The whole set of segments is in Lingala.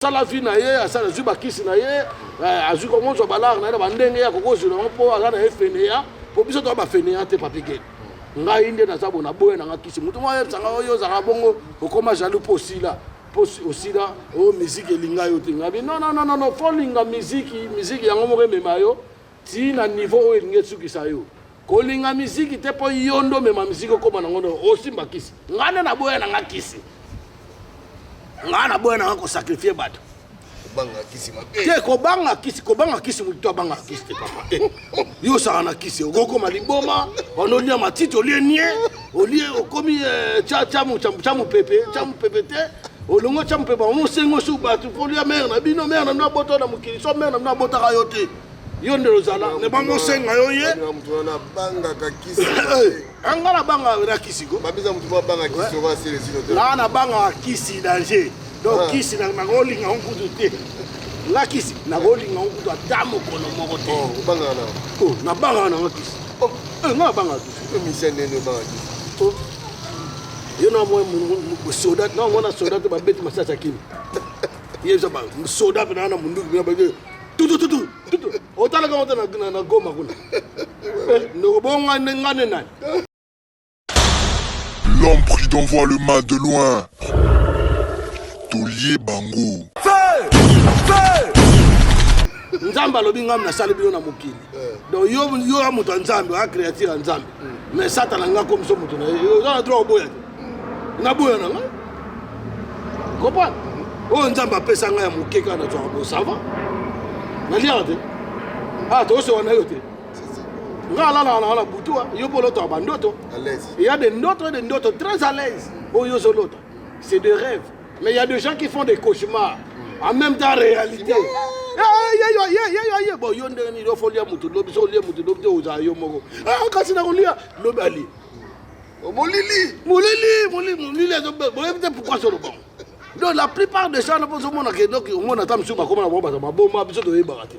Asala vie na ye, asala azui ba kisi na ye, eh, azui kongo zwa balare na ye na bandenge ya kokozela yango mpo aza na ye fainéant, mpo biso toza ba fainéant te papi gene. Ngai nde naza bo naboya na nga kisi. Moto moko ayebisa nga oyo ozalaka bongo okoma jaloux mpo osila mpo osila oyo miziki elinga yo te. Ngai non non non non, faut linga miziki, miziki yango moko emema yo ti na niveau oyo elingi esukisa yo. Kolinga miziki te mpo yo nde omema miziki okoma nango nde osimba kisi. Ngai nde naboya na nga kisi. Ngai naboya na nga kosakrifie bato. Kobanga kisi mabe. Te kobanga kisi, kobanga kisi moto to abanga kisi te papa. Eh, yo osaka na kisi okokoma liboma, wana olia matiti olie nie, olie okomi eh, tya tya tya mopepe, tya mopepe te. Olongo tya mopepe bango osengo su bato mpo olia mare na bino, mare na bino abota na mokili, so mare na bino abotaka yo te. Yo nde ozala ne bango osenga yo ye. Moto wana abangaka kisi. Eh, nga nabanga na kisi ko. Babisa moto abanga kisi oko asele sino te. Nga nabangaka kisi danger. Donc ah. kisi nakolinga ngo kutu te. Nga kisi nakolinga ngo kutu ata mokolo moko te. Oh, obangaka na. Oh, nabangaka na nga kisi. Oh, eh, nga nabangaka kisi. Yo mission nene obangaka kisi. Oh. Yo na mwa soda, na mwana soda te babeti masasi ya kimi. Ye eza ba soda pe na na munduki na ba tutututu tutu otalaka ngo te na goma kuna eh, ndeko bonga nde nga nde nani. L'homme prudent voit le mal de loin. Tolie bango. Feu! Feu! Nzambe alobi ngai nasali bino na mokili eh. Donc yo yo ya moto ya Nzambe oya créature ya Nzambe mm. Mais Satana nga akomisa moto na ye oza na droit oboya te naboya na ngai comprendre oyo Nzambe apesa ngai ya moke kaka nazwaka bo ça va naliaka te ah tokosoka na yo te ngai alalaka na na butu yo mpo olotaka bandoto il y a des ndoto des ndoto très à l'aise oyo ozolota c'est des rêves. Mais il y a des gens qui font des cauchemars en même temps réalité. Bon, yo ndenge nini ofo lia mutu lobi so olie mutu lobi te ozala yo moko ah, kasi nakolia lobi alie oh, molili molili molili molili boyebi te pourquoi solo bango donc la plupart des gens ozomona ke donc omona ata mosusu bakoma na bango bato maboma biso toyebaka te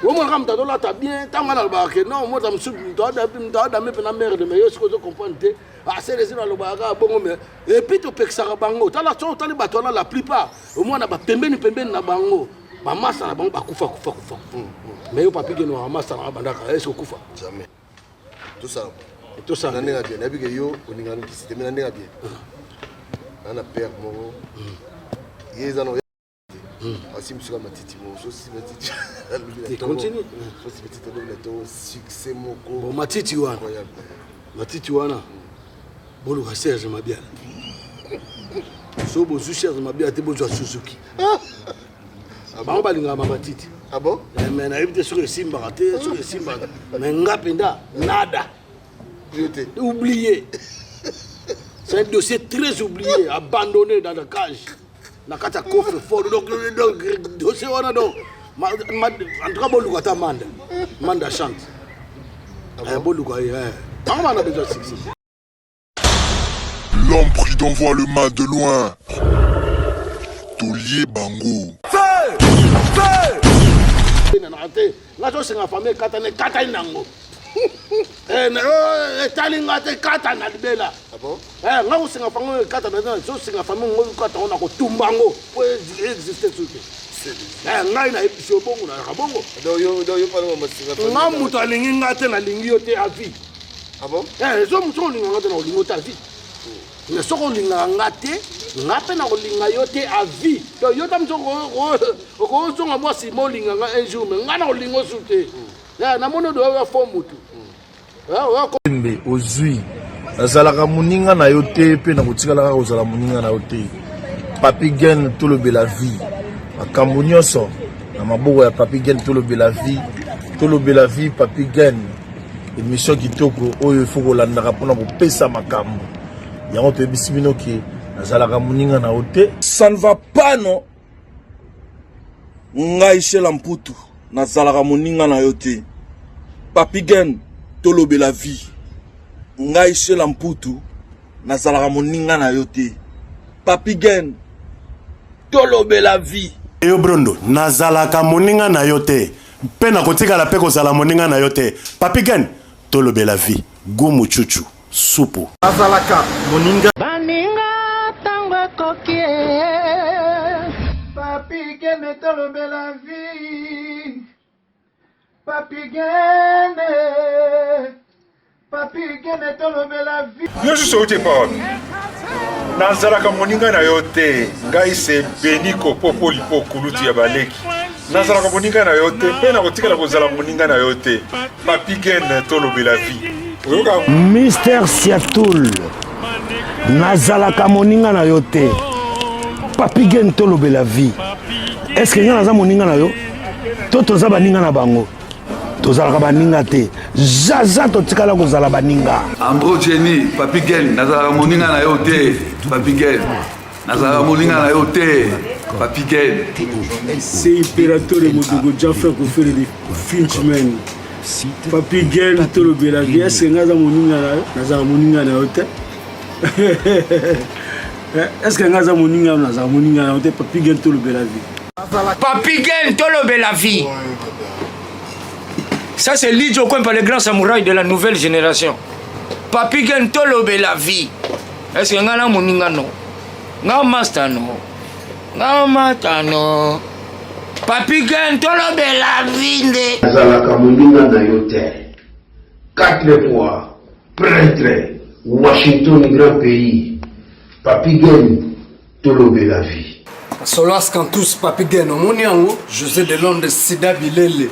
omonaka moto azolata bien ntango nga nalobaka ke non omona mosusu moto adame mpe na merde mais yo soki ozo comprendre te aselesi ah, nalobaka kaka bongo mais epuis topekisaka bango tala so otali bato wana la plupart omona bapembeni pembeni na bango bamasa na bango bakufa kufa kufa mm, mm. mais yo papi geno amasa na bandaka est-ce okufa jamais tosala tosala na ndenge ya bien nayebi ke yo olingaka nkisi te mais na ndenge ya bien na na père moko ye eza na asimbisaka matiti moko sosi matiti alobi na tongo sosi matiti alobi na tongo succès moko bon matiti wana matiti wana boluka Serge Mabiala so bozwi Serge Mabiala te bozwa Suzuki ah bango balingaka bamatiti ah bon eh, mais nayebi te soki esimbaka te soki esimbaka mais nga mpenza nada oublié c'est un dossier très oublié abandonné dans la cage na kati ya coffre fort donc donc dossier wana donc en tout cas boluka ata manda manda chante ah eh, boluka ye eh. bango bana besoin succès. L'homme prudent voit le mal de loin. Tolie bango. Feu! Feu! Te, nga tosenga famille ekatani ekatani nango eh, oh, etali nga te kata na libela ah bon? Eh, nga kosenga famille ekata na zosenga famille ngo kata ngo na kotumba ngo po existe su te eh, ngai nayebisi yo bongo nayaka bongo nga moto alingi nga te nalingi yo te avi ah bon? Eh, so moto olinga nga te na kolinga yo te avi mais soki olingaka nga te nga mpe nakolinga yo te à vie donc yo ta mosu okozonga mwa nsima olinga nga un jour mais nga nakolinga osu te hmm. namoni odo oya fo motu hmm. Mbe ozui nazalaka moninga na yo te mpe nakotikala kaka kozala moninga na yo te papi gen tolobela vie makambo nyonso na maboko ya papi gen tolobela vie tolobela vie papi gen Emission kitoko oyo il faut kolandaka pona kopesa makambo. Yango toyebisi bino ke nazalaka moninga na yo te. Ça ne va pas non. Ngai Shela Mputu nazalaka moninga na yo te. Papi Gen tolobela vie. Ngai Shela Mputu nazalaka moninga na yo te. Papi Gen tolobela vie. Yo Brondo, nazalaka moninga na yo te. Mpe nakotikala mpe kozala moninga na yo te. Papy Gene, tolobela vie. Gout mutshutshu. Supu. Azalaka moninga. Baninga tango ekoki eh. Gene tolobela vie. Papi Gene. Papi Gene tolobela vie. Yo susu outi epa wapi? Nazalaka moninga na yo te. Ngai se Beniko Popolipo kulutu ya baleki. Nazalaka moninga na yo te mpe nakotikala kozala moninga na yo te. Papi Gene tolobela vie. Oyoka Mister Siatul, nazalaka moninga na yo te. Papi Gen tolobela vie. Est-ce que nga naza moninga na yo? To toza baninga na bango? Tozalaka baninga te. Zaza totikala kozala baninga. Ambro Jenny, Papi Gen, nazalaka moninga na yo te. Papi Gen, nazalaka moninga na yo te. Papi Gen. C'est Imperatore Modogo Jaffa Kofere de Frenchman. Papi Gen tolobela vie est-ce que nga aza moninga na yo? Nazala moninga na yo te. Est-ce que nga aza moninga na yo? Nazala moninga na yo te. Papi Gen tolobela vie. Papi Gen tolobela vie. Ça c'est Lidjo Kwempa, le grand samouraï de la nouvelle génération. Papi Gen tolobela vie. Est-ce que nga na moninga no? Nga master no? Nga mata no? Papi Gen tolobela vie nde. Nazalaka moninga na yo te. Quatre fois prêtre Washington grand pays Papy Gen tolobela vie. Solas Cantus Papy Gen omoni yango Jose de Londres Sida Bilele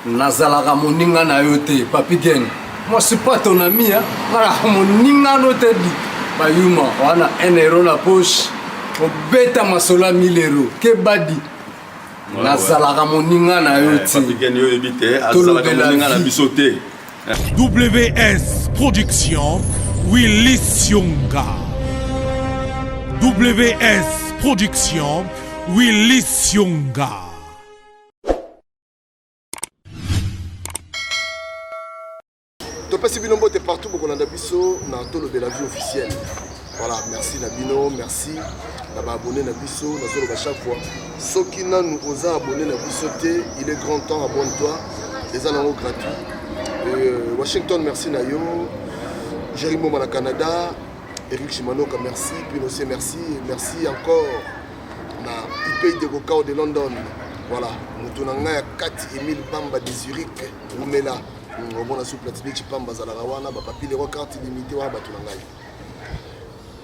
nazalaka moninga na yo te Papy Gen moi suis pas ton ami hein nalaka moninga no te di bayuma wana 1 euro na poche obeta masolo ya 1000 euro kebadi nazalaka moninga na yo te Papy Gen yo oyebi te azalaka moninga na biso te. WS Production Willy Sionga WS Production Willy Sionga. Topesi bino mbote partout bokolanda biso na Tolobela Vie officielle. Voilà, merci na bino, merci na ba abonnés na biso, nazoloba chaque fois. Soki nanu oza abonné na biso te, il est grand temps, abonne-toi. Eza nango gratuit. Washington, merci na yo. Jerry Mboma na Canada, Eric Chimanoka, merci, Pinochet, merci, et merci encore na Ipey de Gokao de London. Voilà, moto na ngai ya kati Emile Bamba de Zurich, Rumela. Omona sous Platini Chipamba azalaka wana, ba papi Leroy carte illimité wana bato na ngai.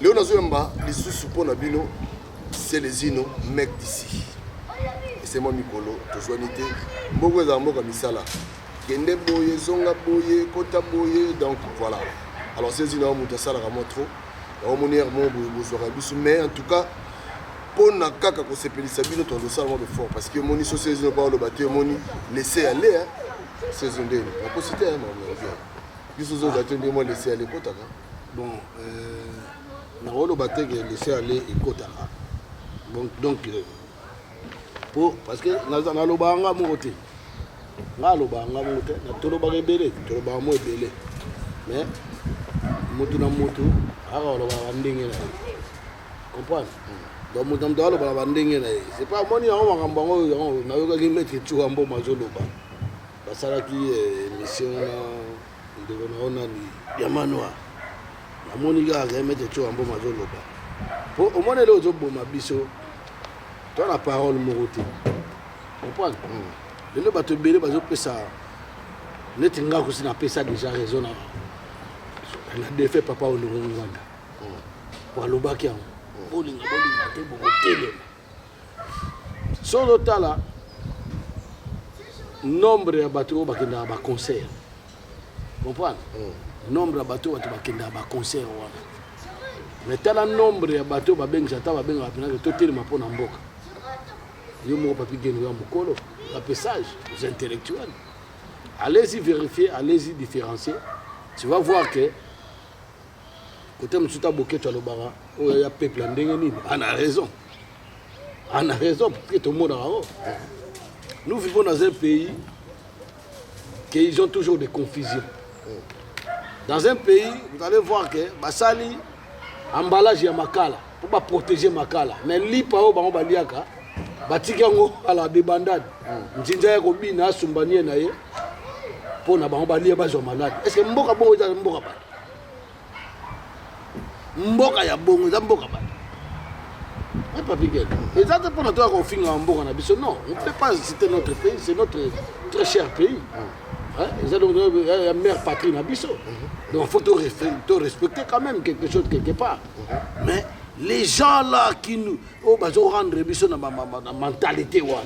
Leo nazoyamba lisusu mpo na bino Celezino mec d'ici. Ese mwa mikolo tozwani te, mboko ezala mboka misala. Kende boye, zonga boye, kota boye, donc voilà. Alors Celezino awa moto asalaka mwa trop. Yango moni heure moko boye bozwaka biso, mais en tout cas pona kaka kosepelisa bino tozosala mwa effort parce que omoni so Celezino pa oloba te, omoni laisser aller hein. Celezino ndeni nakosi te hein, makambo na bien. Biso zoza te nde mwa laisser aller ekotaka. Bon, nakoloba te ke laisser aller ekotaka. Bon, donc po parce que nalobaka nga moko te. Nga alobaka nga moko te, na tolobaka ebele, tolobaka mo ebele. Mais mutu na mutu aka kolobaka ndenge na ye. Comprendre? Donc mutu na mutu alobaka ba ndenge na ye. C'est pas moni yango makambo yango yango nayokaki maître Tshoura Mboma azoloba. Basalaki émission na ndeko na yo nani Diamant Noir. Namoni kaka ke maître Tshoura Mboma azoloba. Po omoni eloko ozoboma biso to na parole moko te. Comprendre? Lelo bato ebele bazopesa neti nga kosi napesa déjà raison na na défait papa Honoré Ngbanda. Po alobaki yango. Bolinga bolinga te bokotelema. Soki ozotala nombre ya bato oyo bakendaka ba concert. Comprendre? Nombre ya bato oyo bato bakendaka ba concert wana. Mais tala nombre ya bato oyo babengisa ata babengaka mpenza ke totelema mpo na mboka. Yo moko Papy Gene oya mokolo, oza pe sage, oza intellectuel. Allez-y vérifier, allez-y différencier. Tu vas voir que côté mosusu ta Boketshu alobaka oyo ya peuple ya ndenge nini, ana raison. Ana raison parce que tomonaka yango. Nous vivons dans un pays qu'ils ont toujours des confusions. Dans un pays, vous allez voir que basali emballage ya makala pour ba protéger makala. Mais lipa oyo bango baliaka batiki yango à la débandade. Nzinza ya kobina asumba nie na ye mpo na bango balia bazwa malade. Est-ce que mboka bongo eza mboka bato? Mboka ya bongo eza mboka bato. Papi Gel eza te mpona toya kofinga mboka na biso. Non, on peut pas citer notre pays, c'est notre très cher pays. Eza donc ya mère patrie na biso, donc faut to respecter quand même quelque chose quelque part. Mais les gens là qui nous oyo bazo rendre biso na mentalité wana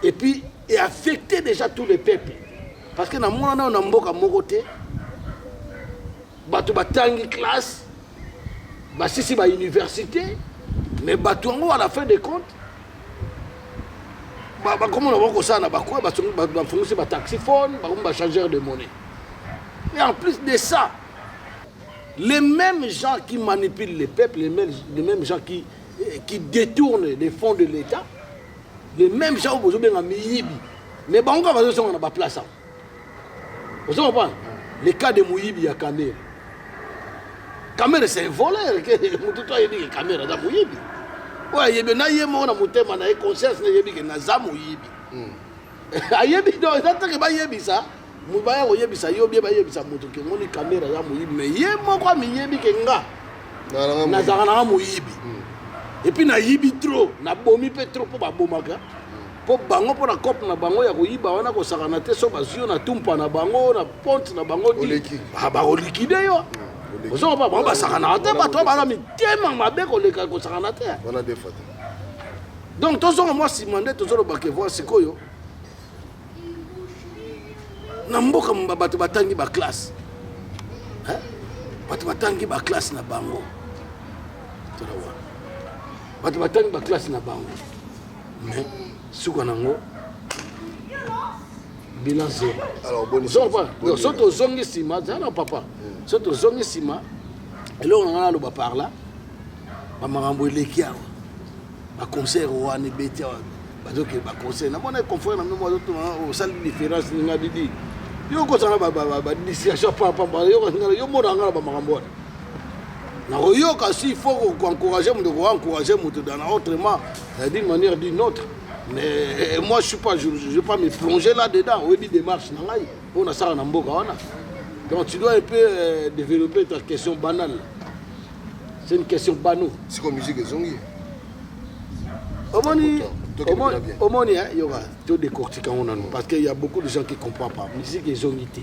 et puis et affecter déjà tous les peuples, parce que namona nayo na mboka moko te, bato batangi classe, basisi bauniversité, mais bato yango à la fin des comptes bakomona bakosala na bacoin, bafungisi bataxiphone, bakomi bachangeur de monnaie. Et en plus de ça, les mêmes gens qui manipulent les peuples, les mêmes gens qui détournent les fonds de l'État, les mêmes gens oyo bozobenga miyibi, mais bango kaka bazozonga na baplace awa. Ozo comprendre le cas de moyibi ya Kamerhe. Kamerhe, c'est un voleur. Motu to ayebi ke Kamerhe aza moyibi. Oyo ayebi na ye moko na motema na ye, conscience na yebi ke naza moyibi, ayebi. Donc eza teke bayebisa, baya koyebisa yo bie, bayebisa moto ke moni Kamerhe aza moyibi, mais ye moko amiyebi ke nga nazalaka nanga moyibi et puis nayibi trop, nabomi mpe trop, mpo babomaka mpo bango mpo na cope na bango ya koyiba wana kosakana te. So bazwi yo na tumpa na bango, na ponte na bango, bakoliquider yo. Ozonga bango basakanaka te, bato baza mitema mabe koleka kosakana te. Donc tozonga mwa nsima nde tozolobaka voi sikoyo na mboka. Bato batangi baclasse, bato batangi baclasse na bango, bato batangi baclasse na bango, mais suka nango bilan zéro. So tozongi nsima, zala papa, so tozongi nsima, eloko na ngai naloba par là, bamakambo eleki awa, baconcert wana ebeti awa, bazokende baconcert. Namona confrère na mino osali différence ninga didi yo okosanga badistraction pampamba. Yo mona nga na bamakambo wana nakoyoka. Si il faut koencourager moto, koencourager moto dans autrement, d'une manière d'une autre, mais moi je suis pas je, je vais pas me plonger là dedans. Oyebi démarche na ngai mpo nasala na mboka wana. Donc tu dois un peu développer ta question banale, c'est une question banale. Siko musique ezongi. Omoni, omoni yoka, todécortique yango nanu, parce que il y a beaucoup de gens qui comprend pas. Musique ezongi te.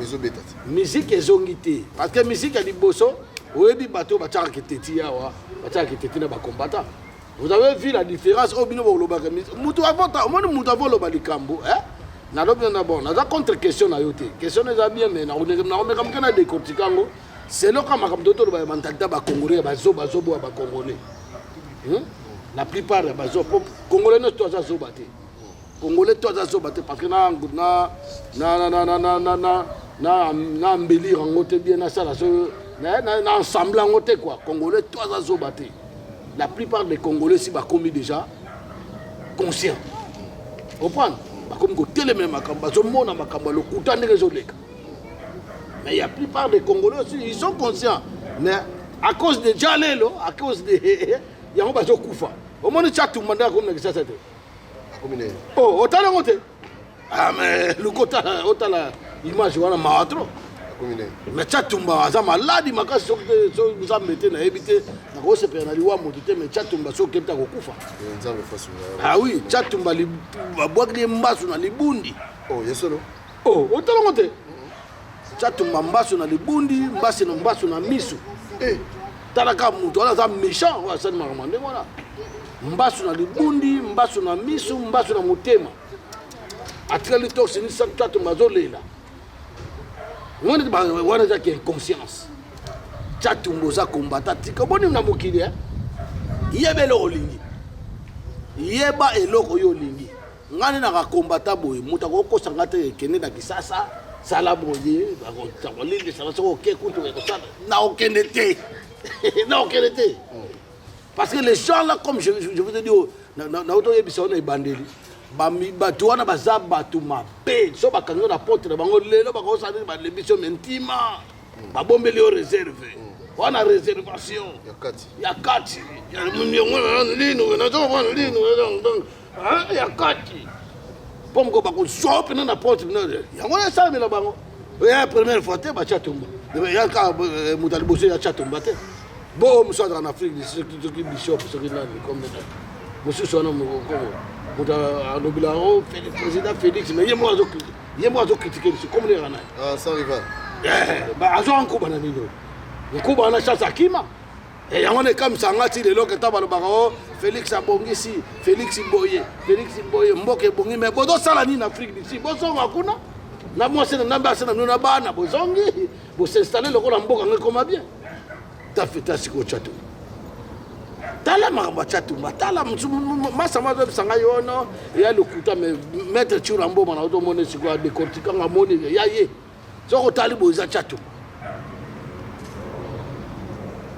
Ezobeta te. Musique ezongi te parce que musique ya liboso, oyebi bato batiaka kiteti awa, batiaka kiteti na bacombattant. Vous avez vu la différence oyo bino bolobaka? Mutu avota, omoni mutu avoloba likambo. Nalobi na bon, naza contre question na yo te. Question eza bien, mais nakomeka moke na décortique yango selon ka makambo toloba ya mentalité ya bacongolais, ya bazoba zoba ya bacongolais. La plupart ya bazoba, po congolais nyonso to aza zoba te. Congolais to aza zoba te, parce que na na na na na na na na na na embellir yango te bien, nasala so na na ensemble yango te quoi. Congolais to aza zoba te. La plupart des Congolais si bakomi déjà conscient, comprendre, bakomi kotelemela makambo, bazomona makambo ya lokuta ndenge ezoleka. Mais la plupart des Congolais aussi, ils sont conscients, mais à cause de jalelo, à cause de yango, bazokufa. Omoni Tshatumba nde akomi na Kisasa te. Oh, otala yango te. Ah, mais luka otala, otala image wana, mawa trop. Mais Tshatumba aza maladi makasi. Soki te, so Nzambe te, nayebi te, nakosepela na liwa moto te, mais Tshatumba soki okebi te, akokufa. Ah oui, Tshatumba babwakili ye mbasu na libundi. Oh, otala yango te. Tshatumba, mbasu na libundi, mbasi na mbasu na misu. Tala kaka moto wana aza méchant oyo asali makambo ndenge wana: mbasu na libundi, mbasu na misu, mbasu na motema. Atikali torse nu. Tshatumba azolela wana, ezaki inconscience. Tshatumba oza kombata, tika. Oboni na mokili, yeba eloko olingi, yeba eloko oyo olingi. Ngai nde nakakombata boye, moto akokosa nga te. Ekende na Kisasa, sala boye, bakolindisana. Soki oke kutu ekosala, naokende te, naokende te, parce que les gens là, comme je vous ai dit, nauti oyebisa wana ebandeli, bato wana baza bato mabe. So bakangi yo na pote na bango lelo, bakosala nini? Balembisi yo, me ntima babombeli yo réserve wana, réservation ya kati ya kati, mpo moko bakozwa mpena na porte yango wana esalemela bango. Ya première fois te, baTshatumba ya kaka moto ya liboso ya Tshatumba te. Bo oyo mosusu azalaka na Afrique du Sud, soki bishop, soki nani, comme nani. Mosusu wana mokongo. Moto alobela yango président Félix, mais ye moko azo ye moko azo critiquer biso comme nini nani. Ah, sans rival. Eh, ba azwa nkuba na nini oyo? Nkuba wana chance akima. Eh, yango wana ekamwisa nga ti lelo ke ntango balobaka o oh, Félix abongisi, Félix boye, Félix boye, mboka ebongi, mais bozosala nini na Afrique du Sud? Bozonga kuna na mwasi na ndambe ase na bino na bana bozongi bosinstalle lokola mboka yango ekoma bien. Ta sikoyo Tshatumba, tala makambo ya Tshatumba, tala masa mwa azobisa ngai ono ya lokuta. Mais maître Tshoura Mboma na otomona sikoyo adecortika nga, amoni ya ye. Soki otali boye eza Tshatumba,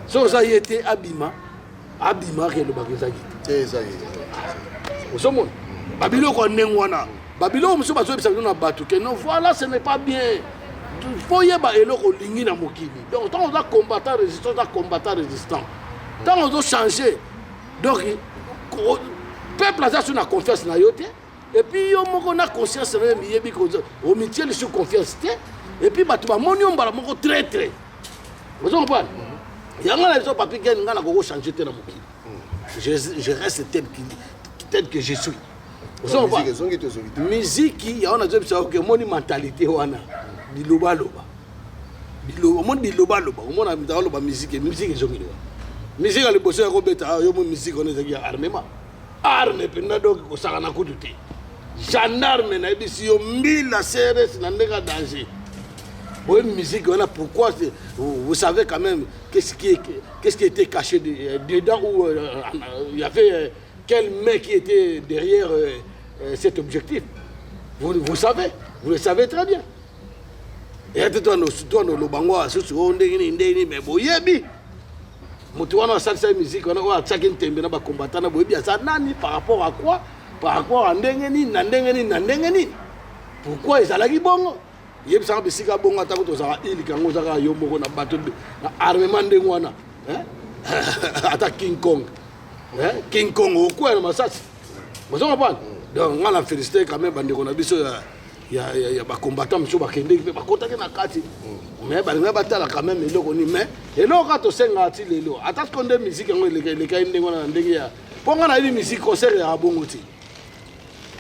soki oza ye te abima abima ake elobaka ezaki te. Ozomona babiloko ya ndenge wana, babiloko mosusu bazoyebisa bino na bato ke non, voilà, ce n'est pas bien. Fo yeba eloko olingi na mokili. Donc ntango oza combattant résistant, oza combattant résistant, ntango ozochange, donc peuple aza su na confiance na yo te. Et puis yo moko na conscience na yo miyebi omitie lisusu confiance te. Et puis bato bamoni yo mbala moko traître. Ozo comprendre? Yango na biso Papi Gen, ngai nakoki kochange te na mokili. Je reste tel que je suis. Ozo comprendre? Miziki yango nazobisa yo ke omoni mentalité wana bilobaloba, omoni bilobaloba, omona moto aloba miziki, miziki ezongi liwa. Miziki ya liboso ya kobeta yo mo miziki wana ezalaki ya armement, arme mpenza. Donc kosakana kutu te, gendarme nayebisi yo, mbila CRS na ndenge ya danger boye musique wana. Pourquoi? Vous savez quand même qu'est-ce qui était caché dedans ou il y avait quel mec qui était derrière cet objectif. Vous, vous savez, vous le savez très bien. Eya te to noloba ngo asusu oyo ndenge nini ndenge nini, mais boyebi moto wana asalisaki musique wana oyo atiaki ntembe na bacombattant na boyebi aza nani, par rapport à quoi, par rapport à ndenge nini na ndenge nini na ndenge nini, pourquoi ezalaki bongo. Yebisaka bisika bongo, atako tozalaka ilike yango, oza kaka yo moko na bato na armement ndenge wana, ata King Kong, King Kong okwea na masasi. Ozo comprendre? Donc nga na félicité quand même bandeko na biso ya bacombattant mosusu bakendeki mpe bakotaki na kati, mais balingai batala quand même eloko nini. Mais eloko kaka tosengaka ti lelo, ata siko nde musique yango elekaki ndenge wana na ndenge ya mpo nga nayebi musique, concert ezalaka bongo ti,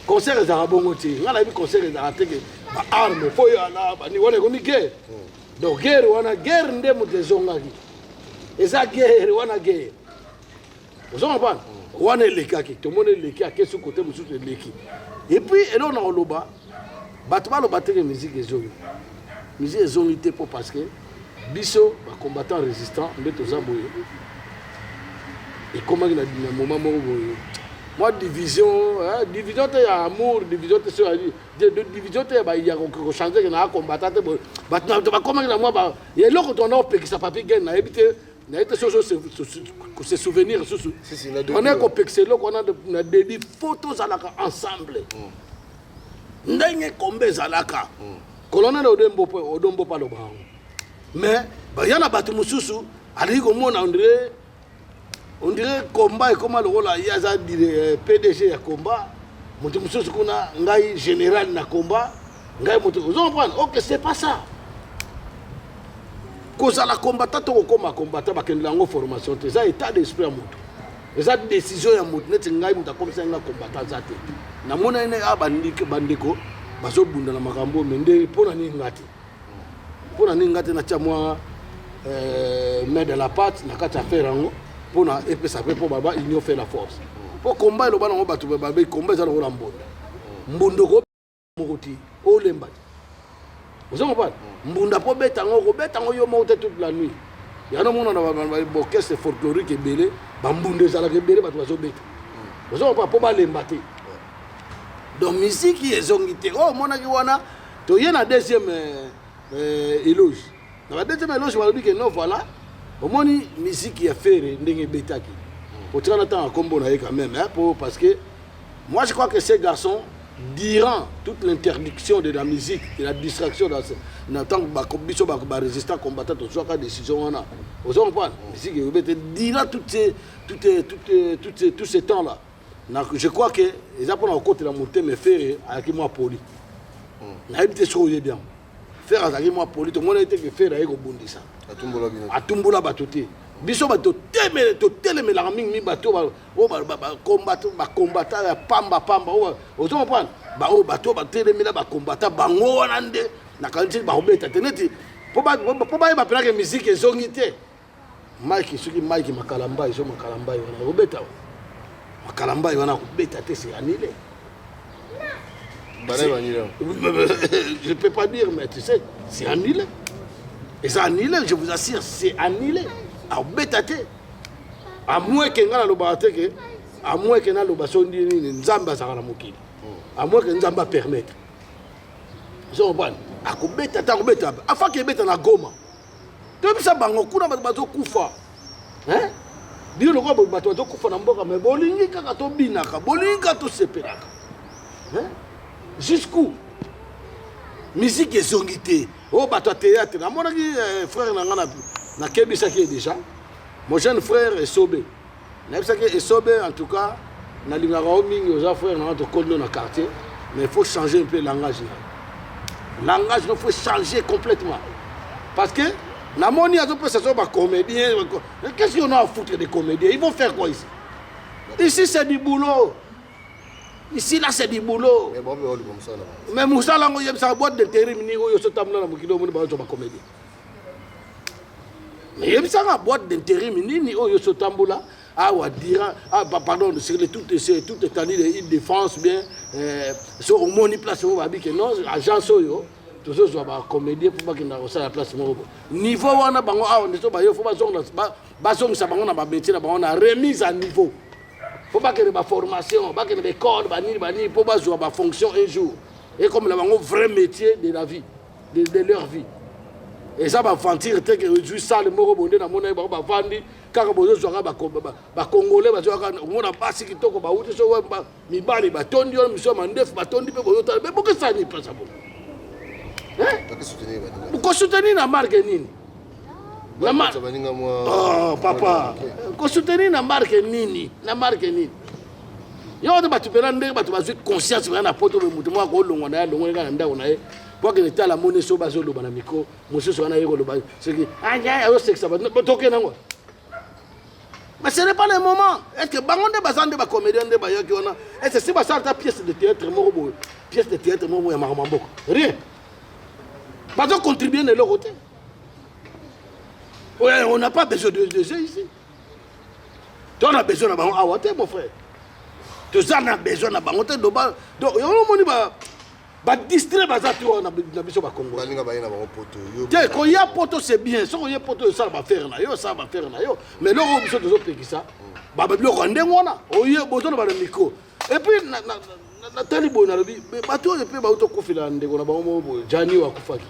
concert ezalaka bongo ti. Nga nayebi concert ezalaka te ke baarme fo yala bani wana ekomi guerre. Donc guerre wana, guerre nde moto ezongaki, eza guerre wana, guerre. Ozo comprendre? Wana elekaki, tomoni eleki, akesi kote mosusu eleki. Et puis eloko na koloba, bato baloba teke musique ezongi, musique ezongi te, mpo parce que biso bacombattant résistant nde toza boye. Ekomaki na moment moko boye mwa division, division te ya amour, division te so division te ya kochange ke na combattant te boye. Bato bakomaki na mwa eloko tona kopekisa Papi Gen, nayebi te, nayebi te soso se souvenir susu wana kopekisa eloko wana na début. Fo tozalaka ensemble ndenge kombe ezalaka. Colonel Odombo mpo aloba yango, mais baya na bato mosusu alingi komona on dirait combat ekoma lokola ye aza PDG ya combat, moto mosusu kuna ngai général na combat, ngai moto. Ozo comprendre? Ok, c'est pas ça. Kozala combattant to kokóma combattant, bakendela yango formation te. Eza état d'esprit ya moto, eza décision ya moto. Neti ngai, moto akomisa nga combattant aza te. Namona ne a bandeko bazobunda na makambo, me nde mpo na nini nga te? Mpo na nini nga te natia mwa main de la pâte na kati ya affaire yango mpona epesa mpe mpo baba union fait la force? Mpo komba eloba nango bato babe, komba eza lokola mbonda. Mbunda oko moko te, olemba te. Oza comprendre? Mbunda mpo beta yango, okobeta yango yo moko te toute la nuit. Yango omona na baorchestre folklorique ebele, bambunda ezalaka ebele, bato bazobeta. Oza comprendre? Mpo balemba te. Donc misiki ezongi te. Oyo omonaki wana, toye na deuxième éloge. Na ba deuxième éloge, balobi ke non, voilà, omoni misiki ya Ferre ndenge ebetaki, otika na ntango nkombo na ye quand même, hein, po parce que moi je crois que ces garçons, durant toute l'interdiction de la musique et la distraction na ntango biso barésistant combattant tozwaka décision wana, ozo comprendre, musique ekobete durant toutes ces, toutes, toutes, toutes ces, tout ce temps là na, je crois que eza mpona kokotela motema. Ferre ayaki mwa poli, nayebi te soki oyebi yango. Ferre azalaki mwa poli, tomoni ete ke Ferre aye kobundisa, atumbola bato te. Biso bato totelemelaka mingi mingi bato oyo bakombata ya pamba pamba, oyo ozo comprendre, baoyo bato batelemela bakombata bango wana nde nakanisi bakobeta te neti mpo bayeba mpenake miziki ezongi te. Mike, soki Mike Makalambai, so Makalambai wana akobeta, Makalambai wana akobeta te, c'est annulé. Je peux pas dire, mais tu sais, c'est annulé. Et c'est annulé, je vous assure, c'est annulé. Akobeta te. À moins que nga nalobaka te ke, à moins que naloba so ndi nini, Nzambe azalaka na mokili. À moins que Nzambe apermettre. Ozo comprendre? Akobeta te, akobeta. Afaki ebeta na Goma. Toyebisa bango kuna bato bazokufa. Hein? Bino lokola bato bazokufa na mboka, mais bolingi kaka tobinaka, bolingi kaka tosepelaka. Hein? Jusqu'où? Musique ezongi te. Oh, bato ya théâtre, namonaki eh, frère na nga nakebisaki ye déjà. Mon jeune frère Esobe. Nayebisaki Esobe, en tout cas, nalingaka yo mingi, oza frère na nga, tokoli na quartier, mais il faut changer un peu langage na. Langage, il faut changer complètement. Parce que namoni azopesa so bacomédien, qu'est-ce qu'on a à foutre des comédiens? Ils vont faire quoi ici? Ici c'est du boulot. Ici là c'est du boulot. Mais mosala yango oyebisaka boîte d'intérim nini oyo ozotambola na mokili omoni bazwa bacomédien. Mais yebisaka boîte d'intérim nini oyo ozotambola awa dira, ah, pardon, sur le tout, c'est tout étendue de Île-de-France bien, so omoni place oyo babi ke non, agence oyo tozozwa bacomédien mpo bakenda kosala place moko boye. Niveau wana bango awa nde so bayo fo bazongisa bango na bamétier na bango na remise à niveau. Fo bakende baformation, bakende baécole, banini banini mpo bazwa bafonction un jour ekomela bango vrai métier de la vie, de leur vie. Eza baventure te ke ozwi sale moko boye nde namona ye bango bavandi kaka bozozwaka bakongole, bazwaka omona basi kitoko bauti so mibali batondi wana miso ya mandefu batondi mpe bozotala me bokesani mpasa bongo kosoutenir na marke nini? Oh, papa, kosoutenir na marke nini? Na marke nini? Yo te bato mpena ndenge bato bazwi conscience mpena na poto, me moto moko akolongwa na ye, alongoli kaka na ndako na ye po akende tala moni so bazoloba na micro mosusu wana ye koloba soki azosekisa bato tokende yango. Mais ce n'est pas le moment. Est-ce que bango nde baza nde bacomédien nde bayaki wana? Est-ce que si basala ta pièce de théâtre moko boye, pièce de théâtre moko boye ya makambo ya mboka? Rien. Bazo contribuer na eloko te. Ouais, on n'a pas besoin de eux ici. Toi, on a besoin de bango awa te, mon frère. Toza na besoin na bango te. Donc yango omoni ba badistrait baza te wana na biso bakongo baninga baye na bango poto yo te. Koya poto c'est bien, soki oye poto osala bafere na yo, osala bafere na yo, mais eloko oyo biso tozopekisa babiloko ya ndenge wana oye bozoloba na micro. Et puis natali boye, nalobi bato oyo mpe bauti okufela ndeko na bango moko boye, Jani oyo akufaki,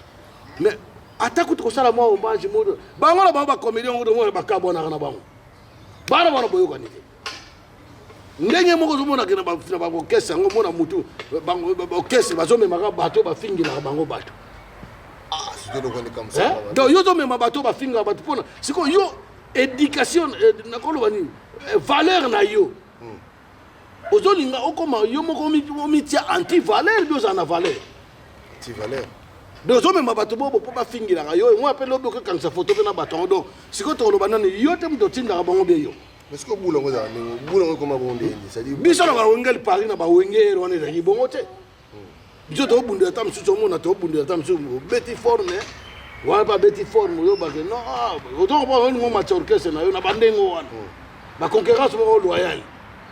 mais ata kutu kosala mwa hommage moto bango na bango bacomédien yango tomona bakabwanaka na bango bana wana boyokani te. Ndenge moko ozomonake na baorchestre yango, omona mutu orchestre bazomemaka bato bafingelaka bango bato. Donc yo ozomema bato bafingaka bato mpona sikoyo yo éducation, nakoloba nini, valeur na yo ozolinga okoma yo moko omitia anti valeur bi ozala na valeur. Anti valeur. Donc ozomema bato bobo mpo bafingelaka yo mwa mpe lobi okekangisa foto mpe na bato yango. Donc sikoyo tokoloba nani? Yo te moto otindaka bango bie yo. Mais sikoyo bula yango ezala ndenge bula yango ekoma bongo ndenge nini? C'est-à-dire biso na bawengeli Paris na bawengeli wana ezalaki bongo te. Biso tobundela ta mosusu, omona tobundela ta mosusu, obeti forme wana mpe abeti forme oyobake non, ozokopa olingo matya orchestre na yo na bandenge wana baconcurrence moko loyale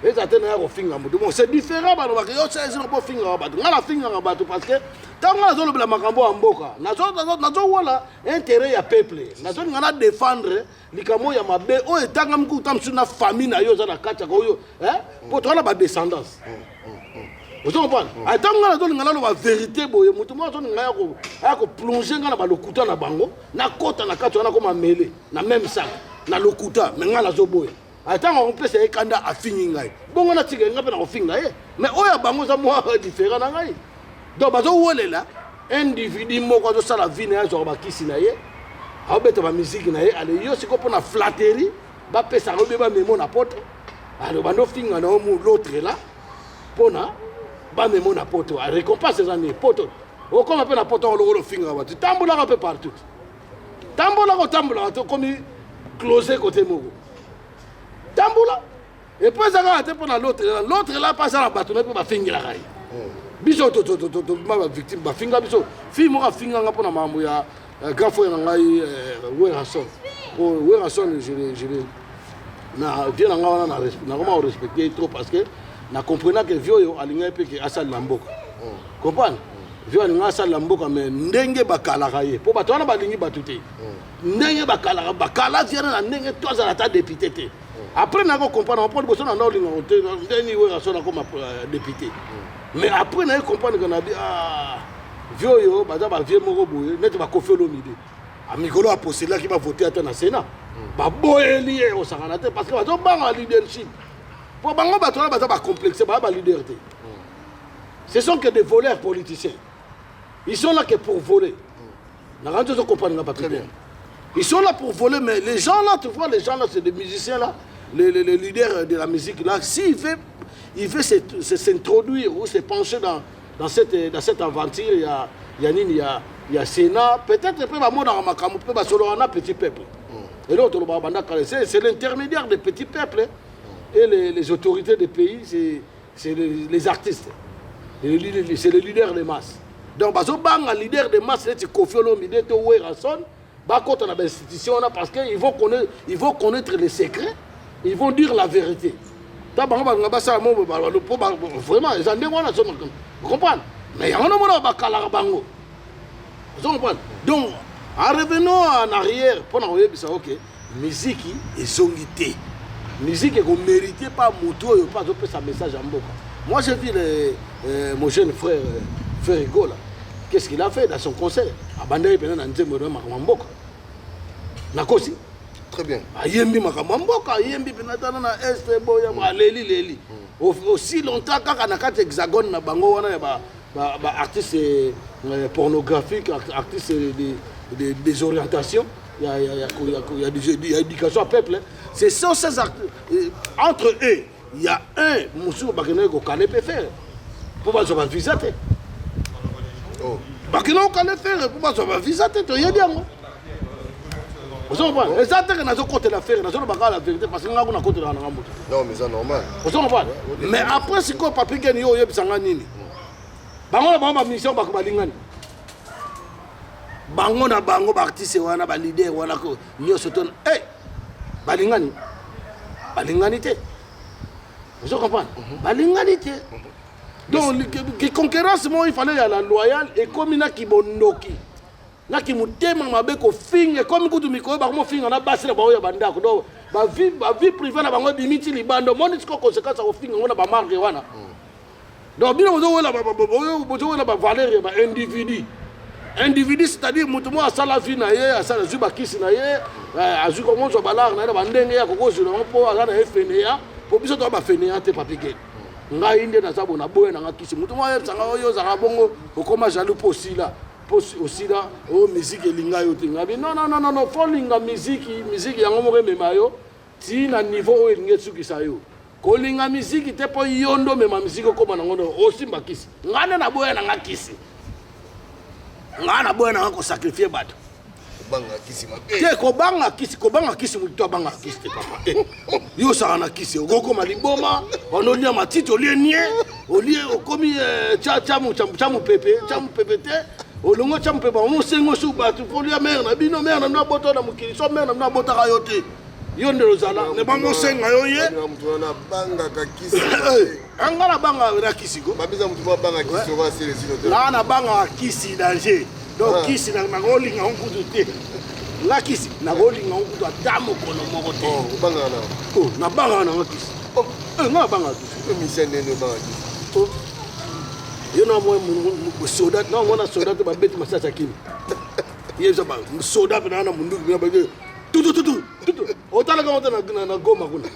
eza te na ya kofinga motu. Bon, c'est différent. Balobaka yo sesino mpo ofingaka bato. Ngai nafingaka bato parce que ntango ngai nazolobela makambo ya mboka, nazowala intérêt ya peuple, nazolinga na défendre likambo ya mabe oyo etangami kuta mosusu na famille na yo oza na kati yaka oyo mpo toza na badescendance. Ozo comprendre? Ntango ngai nazolinga naloba vérité boye, moto moko azolinga aya koplonge ngai na balokuta na bango, nakota na kati wana koma mele na même sac na lokuta, mais ngai nazoboya. Ntango akopesa ye kanda afingi ngai bongo, natika ngai mpe nakofinga ye, mais oyo ya bango eza mwa différent na ngai. Donc bazowelela individu moko azosala vie na ye, azwaka bakisi na ye, aobeta bamiziki na ye. Ale yo sikoyo mpo na flatterie bapesaka yo be bamemo na poto, ale bando ofinga na yo mu l'autre là mpona bamemo na poto. Récompense eza nini? Poto okoma mpe na poto yango lokola ofingaka bato, tambolaka mpe partout, tambolaka, otambolaka te, okomi Close kote moko. Tambola. Et puis eza kaka te mpo na l'autre là. L'autre là mpe aza na bato na ye mpe bafingelaka ye. Biso tobima ba victime bafinga biso. Fille moko afinga nga mpo na makambo ya grand frère na ngai Werrason. Po Werrason je le je le na vieux na nga wana nakoma ko respecter ye trop parce que na comprenant que vieux oyo alingaki mpe ke asalela mboka. Comprendre? Vieux alingaki asalela mboka mais ndenge bakalaka ye mpo bato wana balingi bato te. Ndenge bakalaka bakala vieux na ndenge to azala ata député te. Après nako comprendre mpo liboso na nda olinga te ndenge nini Werrason akoma député. Mais après naye comprendre que nabi ah vieux oyo baza ba vieux moko boye neti ba Koffi Olomide. Mikolo apostelaki ba voter ata na Sénat. Baboyeli ye osakana te parce que bazobanga leadership. Po bango bato wana baza ba complexe ba ba leader te. Ce sont que des voleurs politiciens. Ils sont là que pour voler. Nakanti ozo comprendre nga Patrick. Ils sont là pour voler, mais les gens là, tu vois, les gens là, c'est des musiciens là, les leaders de la musique là, s'il veut, il veut s'introduire ou se pencher dans cette aventure, il y a nini, il y a Sénat, peut-être peut ba mona makambo, peut ba solo na petit peuple. Et l'autre, le banda c'est l'intermédiaire des petits peuples et les autorités des pays, c'est les artistes. C'est le leader des masses. Donc, bazo banga leader des masses, c'est Koffi Olomide, to Werrason, bakota na ba institution wana parce que ils vont connaître les secrets, ils vont dire la vérité. Ta bango ba basala mo ba ba po ba vraiment eza ndenge wana so comprendre. Mais yango no mona bakalaka bango. Vous comprenez? Donc en revenant en arrière pour na koyebisa OK, musique ezongi te. Musique eko mériter pas moto oyo pas opesa message ya mboka. Moi j'ai vu mon jeune frère Ferre Gola. Qu'est-ce qu'il a fait dans son concert? Abandaki pena na nzembo na makambo ya mboka. Nakosi? Très bien. Ayembi makambo ya mboka, ayembi pena tana na est boya aleli leli. Aussi longtemps kaka na kati hexagone na bango wana ya ba artistes pornographiques, artistes de désorientation, ya, ya, ya, ya, ya, ya, ya éducation à peuple. C'est ça, ces artistes, entre eux, il y a un monsieur bakende ko kale pe faire. Pour ba zoba visa te. Oh. Bakende ko kale faire pour ba zoba visa te, to yebi yango. Ozo comprendre? Eza te que nazo kotela faire, nazo loba kaka la vérité parce que nga kuna kotela na ngambo. Non, mais c'est normal. Ozo comprendre? Mais après siko Papi Gene yo oyebisa nga nini? Bango na bango ba mission ba balingani. Bango na bango ba artiste wana ba leader wana ko nyoso to eh balingani. Balingani te. Ozo comprendre? Balingani te. Donc ki concurrence mo il fallait ya la loyale et comme na kibondoki. Na kimutema mabe kofinga ekomi kutu mikolo bakomofinga na basi na bango ya bandako. Donc ba vie privée na bango ebimi ti libanda. Omoni sikoyo conséquence ya kofinga yango na ba marque wana. Donc bino bozowela ba valeur ya ba individu. Individu c'est-à-dire moto moko asala vie na ye, asala azwi bakisi na ye, azwi komonzwa balare na ye na bandenge ya kokozwela yango mpo aza na ye fainéant, mpo biso toza ba fainéant te Papi Gene. Ngai nde naza bona boya na nga kisi. Moto moko ayebisanga oyo ozalaka bongo okoma jaloux mpo osila. Mpo osila oyo musique elinga yo te. Ngai non non non non non, faut linga musique, musique yango moko emema yo ti na niveau oyo elingi esukisa yo. Kolinga musique te mpo yo nde omema musique okoma nango ndo osimba kisi. Ngai nde naboya na nga kisi. Ngai naboya na nga kosacrifier bato. Kobanga kisi mabe. Te kobanga kisi, kobanga kisi moto abanga kisi te papa. Yo osaka na kisi, okokoma liboma, wana olia matiti, olie nie, olie okomi tcha, tcha, tcha, tcha mopepe, tcha mopepe te. Olongo tcha mopepe, bango osengo su bato, mpo olia mère na bino, mère na bino abota na mokili, so mère na bino abotaka yo te. Yo nde ozala, ne bango osenga yo ye. Moto wana abangaka kisi. Nga nabangaka na kisi ko. Babisa moto abangaka kisi oyo asele zino te. Nga nabangaka kisi danger. Donc kisi nakolinga ngo kutu te. Nga kisi nakolinga ngo kutu ata mokolo moko te. Oh, obangaka na. Oh, nabangaka na nga kisi. Oh, nga nabangaka kisi. Yo mission nene obangaka kisi. Oh. Yo na mwa soda, na mwana soda te babeti masasi ya kimi. Ye eza ba soda pe na na munduki na ba tutu tutu tutu. Otalaka ngo te na Goma kuna.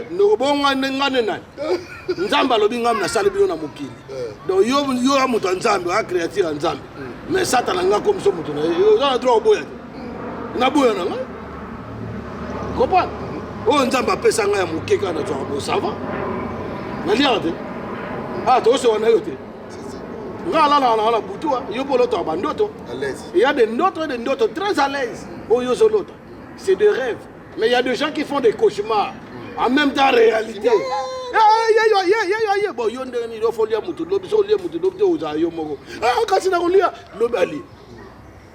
Ndeko bonga nde nga nde nani? Nzambe alobi nga nasali bino na mokili. Donc yo yo ya moto ya Nzambe, ya créature ya Nzambe. Mais Satan nga comme so moto na ye. Oza na droit oboya te. Naboya na nga. Comprendre? Oyo Nzambe apesa nga ya moke kaka nazwaka bo ça va? Naliaka te. Ah, tokosoka na yo te. Nga alalaka na nga na butu, yo mpo olotaka bandoto. À l'aise. Il y a des ndoto et des ndoto très à l'aise. Oyo ozolota. C'est des rêves. Mais il y a des gens qui font des cauchemars. En même temps, réalité. Bon, yo ndenge nini ofo lia mutu lobi so olie mutu lobi te ozala yo moko ah, kasi nakolia lobi alie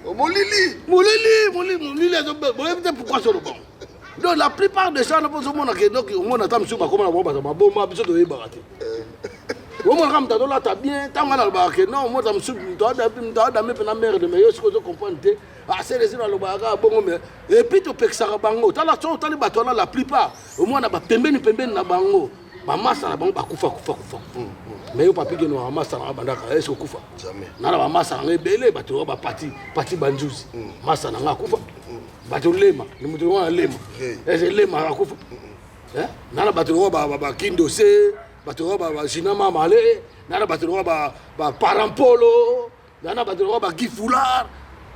oh, molili molili molili molili boyebi te pourquoi solo bango donc la plupart des gens mpo ozomona ke donc omona ata mosusu bakoma na bango bato maboma biso toyebaka te omonaka moto azolata bien ntango nga nalobaka ke non omona mosusu moto adame mpena merde mais yo sikoyo ozo comprendre te aselesi ah, nalobaka kaka bongo mais epuis topekisaka bango tala so otali bato wana la plupart omona bapembeni pembeni na bango bamasa na bango bakufa kufa kufa mais yo papi geno bamasa na bandaka ese okufa na na bamasa na nga ebele bato oyo bapati pati banzuzi mm. masa na nga akufa mm. bato lema ni moto wana lema ese lema akufa eh? na na bato lokola bakindose bato lokola bajina mamale na na bato lokola baparampolo na na bato lokola bagifular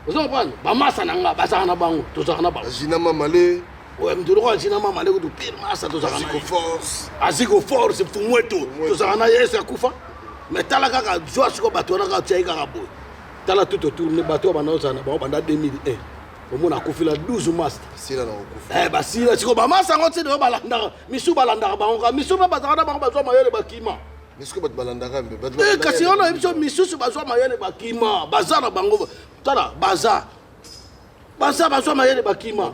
ozo comprendre bamasa na nga bazalaka na bango tozalaka na bango jina mamale oyo moto lokola jina mamale kutu pire masa tozalaka na force aziko force fumweto tozalaka na ye ese akufa mais tala kaka zwa sikoyo bato wana kaka tiai kaka boye tala tout autour ne bato oyo banda ozala na bango banda 2001 omona akufila 12 master eh, basila sikoyo bamasa yango ntina oyo balandaka misu balandaka bango kaka misu mpe bazalaka na bango bazwa mayele bakima Misiko bato balandaka mpe bato eh, kasi wana biso misusu bazwa mayele bakima baza na bango tala baza baza bazwa mayele bakima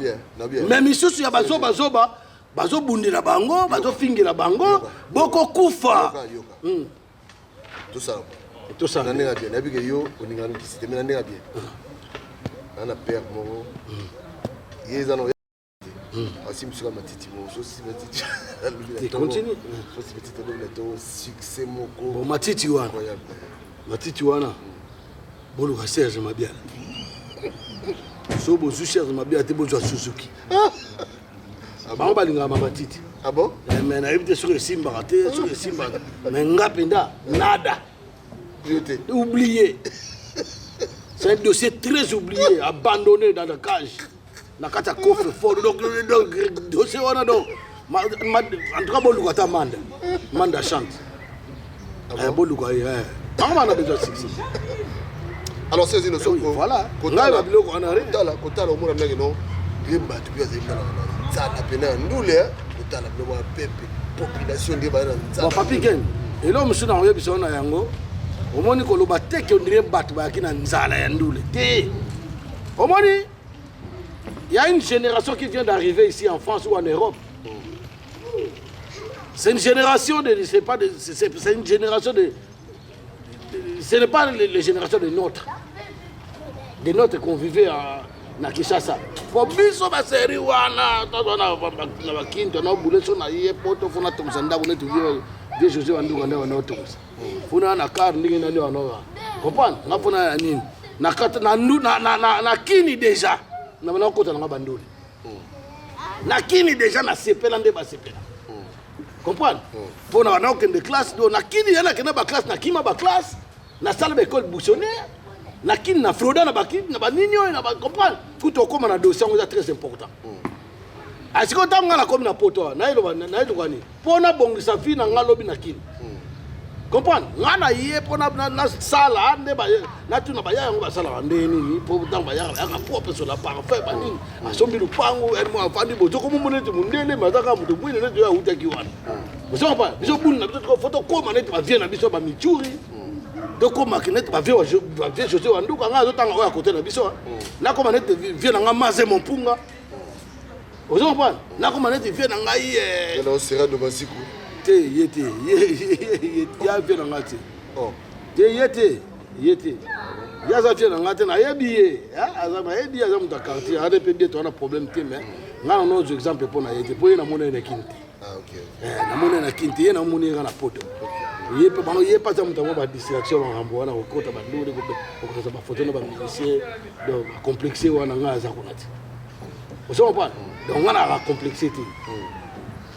me misusu ya bazobazoba bazobundela bango bazofingela bango bokokufa hmm. tosala na ndenge ya bien nayebi ke yo olingaka nkisi te me na ndenge ya bien na na père moko hmm. ye eza na asimbi soki matiti moko sosi matiti alobi na continue sosi matiti alobi na tongo succès moko bon matiti wana matiti wana boluka Serge Mabiala so bozwi Serge Mabiala te bozwa Suzuki ah bango balingaka mamatiti ah bon eh, mais nayebi te soki esimbaka te soki esimbaka mais nga mpenza nada oublié c'est un dossier très oublié abandonné dans la cage na kati ya coffre fort donc dossier wana donc en tout cas boluka ata manda manda chante ah eh, boluka ye eh. bango bana besoin succès alors c'est une oui, voilà ngai ba biloko wana kotala kotala omona ndenge non ye bato mpe azali na nzala pena ya ndule eh. kotala biloko ya pepe population nde baya na nzala papi ken eloko mosusu na koyebisa yo na yango omoni koloba te ke ondire bato bayaki na nzala ya ndule te omoni Il y a une génération qui vient d'arriver ici en France ou en Europe. C'est une génération de. C'est pas de, c'est une génération de. Ce n'est pas les, les générations de notre. De notre qu'on vivait à, na Kinshasa. Po biso ba seri wana tozo na na bakinto na bule so na ye poto fona tongisa ndako neti vieux vieux José Wanduka nde wana otongisa. Fona na car ndenge nani wana comprendre nga fona ya nini na kata na na na na, na kini déjà na bana kota na nga bandoli. Na kini déjà na sepela nde ba sepela. Comprendre Pona wana okende classe do na kini yana kenda ba classe na kima ba classe na sala ba école bouchonnière na kini na froda na bakini na banini oyo na ba comprendre kutu okoma na dossier yango eza très important asiko ntango ngai nakomi na poto awa nayeloba nayeluka nini mpo nabongisa vie na ngai lobi na kini comprendre ngai na ye mpo nasala nde natuna baya yango basalaka nde nini mpo ntango bayaka bayaka propre sur la parfait banini asombi lupango mo afandi bozo komomona neti mondele me aza kaka moto mwine neti oyo awutaki wana ozo comprendre biso buni na biso fo tokóma neti bavie na biso bamichuri tokomaki neti bavie josé wanduka ngai azotanga oyo akote na biso nakóma neti vie na ngai maze mompunga ozo comprendre nakoma neti vie na ngai eh. Serado Masiku te ye te ya vie na ngai te oh. te ye te ye te ye aza vie na ngai te nayebi ye nayebi ye aza moto ya quartier aza mpe bie toza na problème te mais ngai nano ozwa exemple mpo na ye te mpo ye namona ye na kini te ah, eh, namoni ye na kini te ye namoni ye kaka na poto ye mpe bango ye mpe aza moto yango badistraction makambo wana kokota bandole kokota bafoto na bamusicien donc bacomplexe wana ngai aza kuna te ozo comprendre donc nga naka complexe te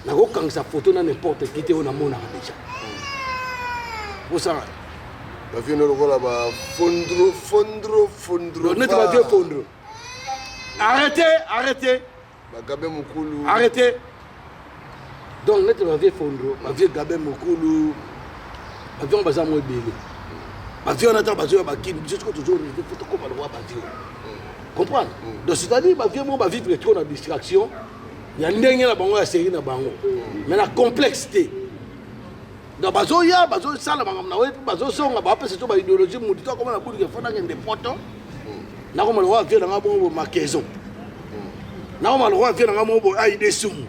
nakokangisa photo na n'importe qui te oyo namonaka déjà bosala bavie no lokola ba fondro fondro fondro neti bavie fondro arrêtez arrêtez bagabe mokulu arrêtez donc neti bavie fondro bavie gabe mokulu bavie yango baza mwa ebele bavie wana ntango bazoya bakini biso siko tozo reve fo tokoma lokola bavie oyo. Comprendre? Donc c'est-à-dire ba vieux moko ba vivre trop na distraction ya ndenge na bango ya série na bango. Mais na complexe te. Donc bazoya bazosala makambo na oyebi bazozonga bapesa to ba idéologie mutu to akoma na buduke fo nakende poto. Nakoma lokola vieux na nga bongo bo makezo. Nakoma lokola vieux na nga moko boye aide sumu.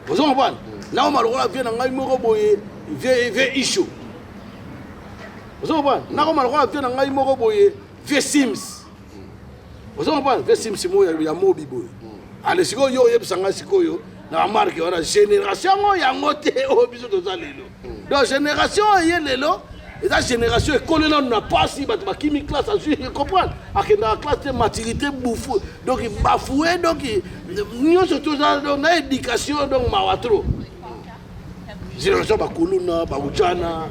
Ozo comprendre? Nakoma lokola vieux na ngai moko boye vieux vieux isho. Ozo comprendre? Nakoma lokola vieux na ngai moko boye vieux Sims. Ozo comprendre? Vieux Sims mo ya mobi boye. Ale sikoyo yo oyebisa ngai sikoyo na bamarke wana génération yango yango te oyo biso toza lelo. Donc génération eye lelo eza génération ekoli nanu na pasi bato bakimi classe azwi comprendre akendaka classe te maturité bufu donc bafoue donc nyonso toza donc na éducation donc mawa trop génération ya bakuluna baujana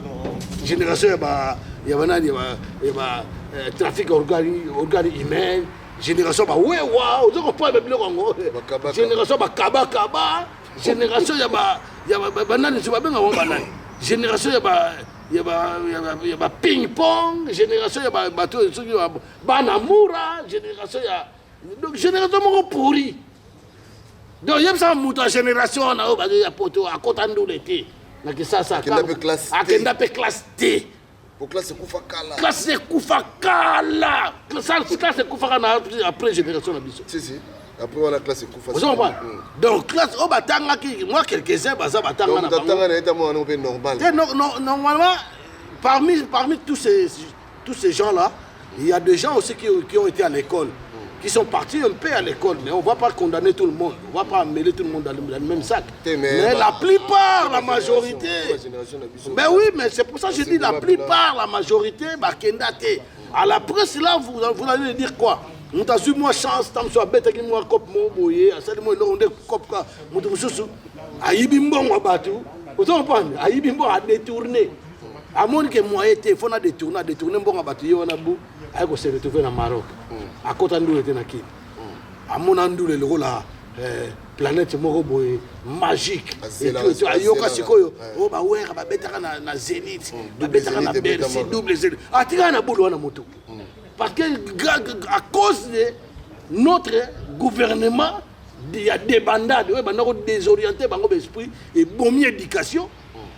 génération ya ba ya banani ya ba eh, trafic organe organe humain génération bawewa ozo comprendre biloko yango génération bakabakaba génération ya ba ya banani so babenga bango banani génération ya ba ya ba ya ba ping pong génération ya bato soki bana mura génération ya donc génération moko pourri donc yebisaka moto ya génération wana oyo bazo ya poto akota ndule te na kisasa akenda mpe classe te classe ekufa kala classe ekufa kala classe ekufaka na après génération na biso si si après wana classe ekufa ozo comprendre mm. donc classe oyo batangaki moi quelques-uns baza batanga na bango batanga na eta mwana mpe normal te normalement parmi parmi tous ces tous ces gens là il y a des gens aussi qui, qui ont été à l'école qui sont partis un peu à l'école, mais on ne va pas condamner tout le monde, on ne va pas mêler tout le monde dans le, dans le même sac. Mais, mais la plupart, la majorité. Mais oui, mais c'est pour ça que je dis la plupart, la majorité, bakenda te. À la presse là, vous, vous allez dire quoi moto azwi mwa chance ntango mosusu abetaki mwa cope moko boye asali mwa eloko nde cope ka moto mosusu ayibi mbongo ya bato ozo comprendre ayibi mbongo adetourne amoni ke moyen te fo na detourne adetourne mbongo ya bato ye wana bu aye ko se retrouver na Maroc mm. akota ndule te na Kin mm. amona ndule lokola eh, planète moko boye magique ayoka sikoyo oyo oh, bawera babetaka na, na zénith mm. babetaka na bercy double zénith atikaka na bulu wana motu parce que à cause de notre gouvernement ya débandade oyo ebanda ko désorienter bango baesprit ebomi éducation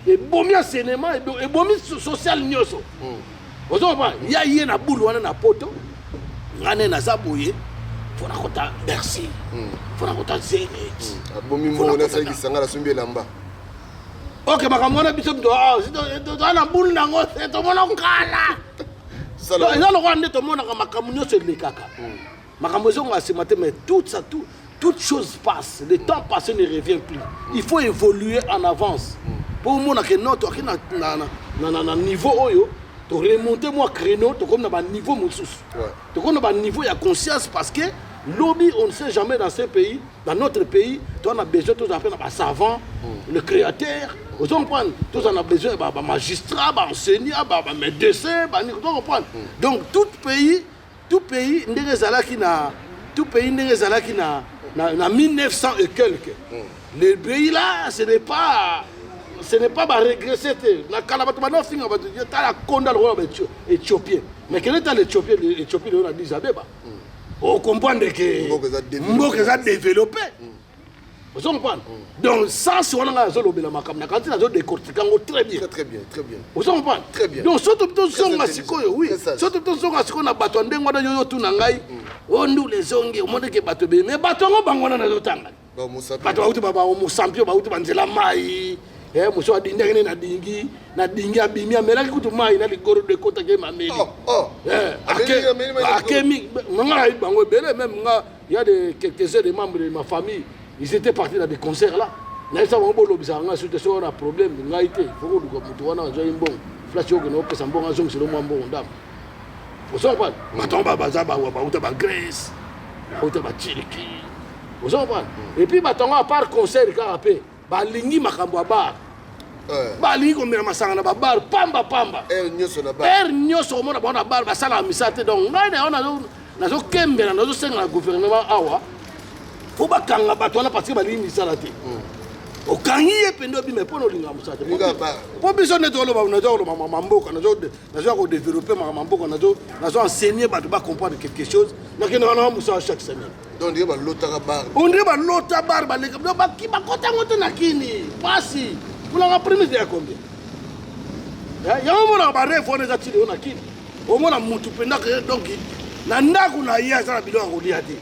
ebomi enseignement ebomi social nyonso hmm. ozo comprendre ya ye na bulu wana na poto nga nde naza boye mpo nakota bercy mpo hmm. nakota zenit hmm. abomi mbongo nasali lisanga nasombi elamba ok makambo wana biso ah, toza na bulu nango tomona kala eza lokola nde tomonaka makambo nyonso elekaka makambo ezonga nsima te mais tout ça tout toute chose passe le temps passé ne revient plus il faut évoluer en avance mpo omona ke non toaki na, na, na, na, na niveau oyo toremonte mwa créneau tokomi na baniveau mosusu tokomi na baniveau ya conscience parce que lobi on ne sait jamais dans ce pays dans notre pays toza na besoin tozala mpe na basavant mm. le créateur ozo comprendre tozala na besoin ya bamagistrat baenseignant bamédecin bani ozo comprendre mm. donc tout pays Tout pays ndenge ezalaki na tout pays ndenge ezalaki na na, na 1900 et quelques. Mm. Le pays là, ce n'est pas ce n'est pas ba régresser te. Na kala bato bana finga bato tala konda lokola ba Éthiopien. Mais quel est l'Éthiopien l'Éthiopie de Addis Abeba? Mm. O comprendre que mboka eza développé. Mm. Ozo comprendre? Mm. Donc sens wana nga azolobela makambo na kanti nazo décortiquer yango très bien. Très très bien, très bien. Ozo comprendre? Très bien. Donc soto tozonga sikoyo, oui. Soto tozonga sikoyo na bato ya ndenge wana yo tuna ngai. Mm. O ndule ezongi, omoni ke bato ebele. Mais bato yango bango wana nazotanga. Bato bauti ba homosampio bauti ba nzela mai. Eh, mosusu adindaki nde na dingi na dingi abimi amelaki kutu mai na ligorodo ekotaki ye mameli oh, oh. Eh, akemi nga nayebi bango ebele meme nga Il y a des quelques-uns des membres de ma famille, ils étaient partis dans des concerts là. nayebisa bango bolobisaka ngai soki te soki wana problème ngai te fo koluka moto wana azwaki mbongo flash okende opesa mbongo azongisela mwa mbongo ndambo ozo comprendre bato yango baza bauta ba Grèce bauta ba Turquie ozo comprendre et puis bato yango à part concert kaka mpe balingi makambo ya bar eh. balingi komela masanga na babar pamba pamba heure nyonso komona bango na bar basalaka misala te donc ngai na yango nazokembela nazosenga na gouvernement awa fo bakanga bato wana parce que balingi misala te hmm. Okangi ye mpenza obima mpo na olingaka mosala te. Mpo biso nde toloba nazo koloba makambo mboka, nazo ko développer makambo mboka, nazo enseigner bato ba comprendre quelque chose. Nakendaka na mosala chaque semaine. Donc on dirait balotaka bar. On dirait balota bar baleka bakota yango te na kini. Pasi. Kulanga primise ya combien? Yango omonaka ba rêve wana eza tili na kini. Omona mutu mpenza donc na ndako na ye aza na biloko ya kolia te.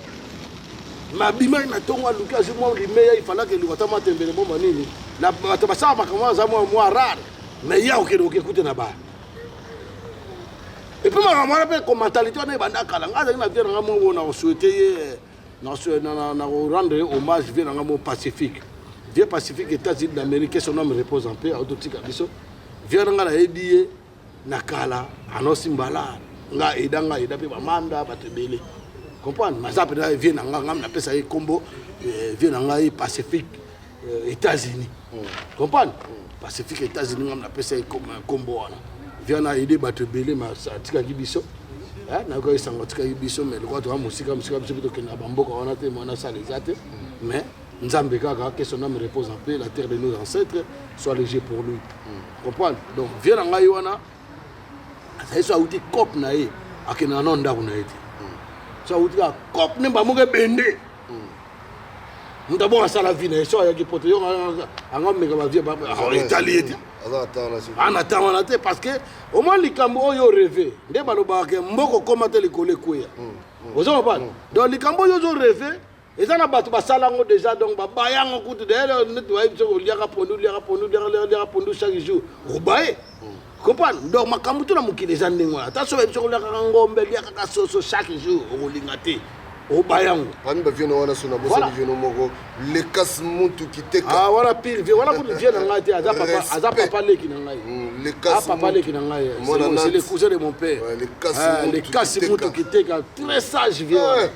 Mabimaki na ntongo aluki azwi mwa limeya ifalaki eluka ata mwa tembele mboma nini na bato basala makambo aza mwa mwa rare mais ye akokende kokekute na bar epuis makambo wana mpe komentalité wana ebanda kala ngai azalaki na vie na ngai moko na kosouhaite ye na korendre ye hommage vie na ngai moko pacifique vie pacifique états-unis d'amérique son homme repose en paix autotika biso vie na ngai nayebi ye na kala anosi mbala nga eda nga eda mpe bamanda bato ebele comprendre naza mpenza vie na nga ngai napesa ye nkombo eh, vie na ngai pacifique eh, états-unis mm. comprendre mm. pacifique états-unis ngai napesa ye nkombo wana vie wana aide bato ebele ma atikaki biso eh, nayoka esango atikaki biso mais lokola toza mosika mosika biso mpe tokendaka bamboka wana te mwana sala eza te mm. mais nzambe kaka que son âme repose en paix la terre de nos ancêtres soit léger pour lui mm. comprendre donc vie na ngai wana azali so awuti cope na ye akendaka nao ndako na ye te mm. so awuti kaka cope ne mbamoka ebende mm. moto abongo asala vie na ye so ayaki poto yo anga omeka bavie etali ye te ana ntango wana te parce que omoi likambo oyo oreve nde balobaka ke mboko okoma te likolo ekweya ozo comprendre donc likambo oyo ozo reve eza na bato basala yango déjà donc babaya yango kutu d'ailleurs neti bayebi soki oliaka pondu oliaka pondu oliaka pondu chaque jour obaye comprendre donc makambo to na mokili eza ndenge wana ata soki bayebi soki oliaka kaka ngombe oliaka kaka soso chaque jour okolinga te obaya yango parmi ba vieux wana sona bosani vieux moko lekas mutu kiteka ah wana pire vieux wana kutu vieux na ngai te aza papa aza papa leki na ngai mm, lekas ah, papa leki na ngai c'est le cousin de mon père lekas mutu kiteka très sage vieux wana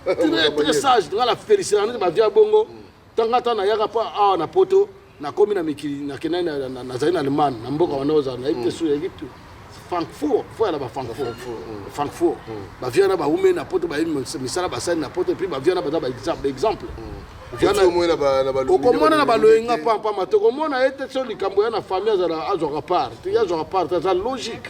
très très sage nga na félicitaka neti bavia bongo ntango ata nayaka mpo awa na poto nakomi na mikili nakendaki nazali na allemagne na mboka wana ozala nayebi te su egypte francfort fo yala ba francfort mm. francfort mm. bavia wana bawumeli na poto bayebi misala basali na poto epuis bavia wana baza baexemple mm. okomona na baloyenga pampama tokomona ye te so likambo ya na famille azala azwaka part te ye azwaka part aza logique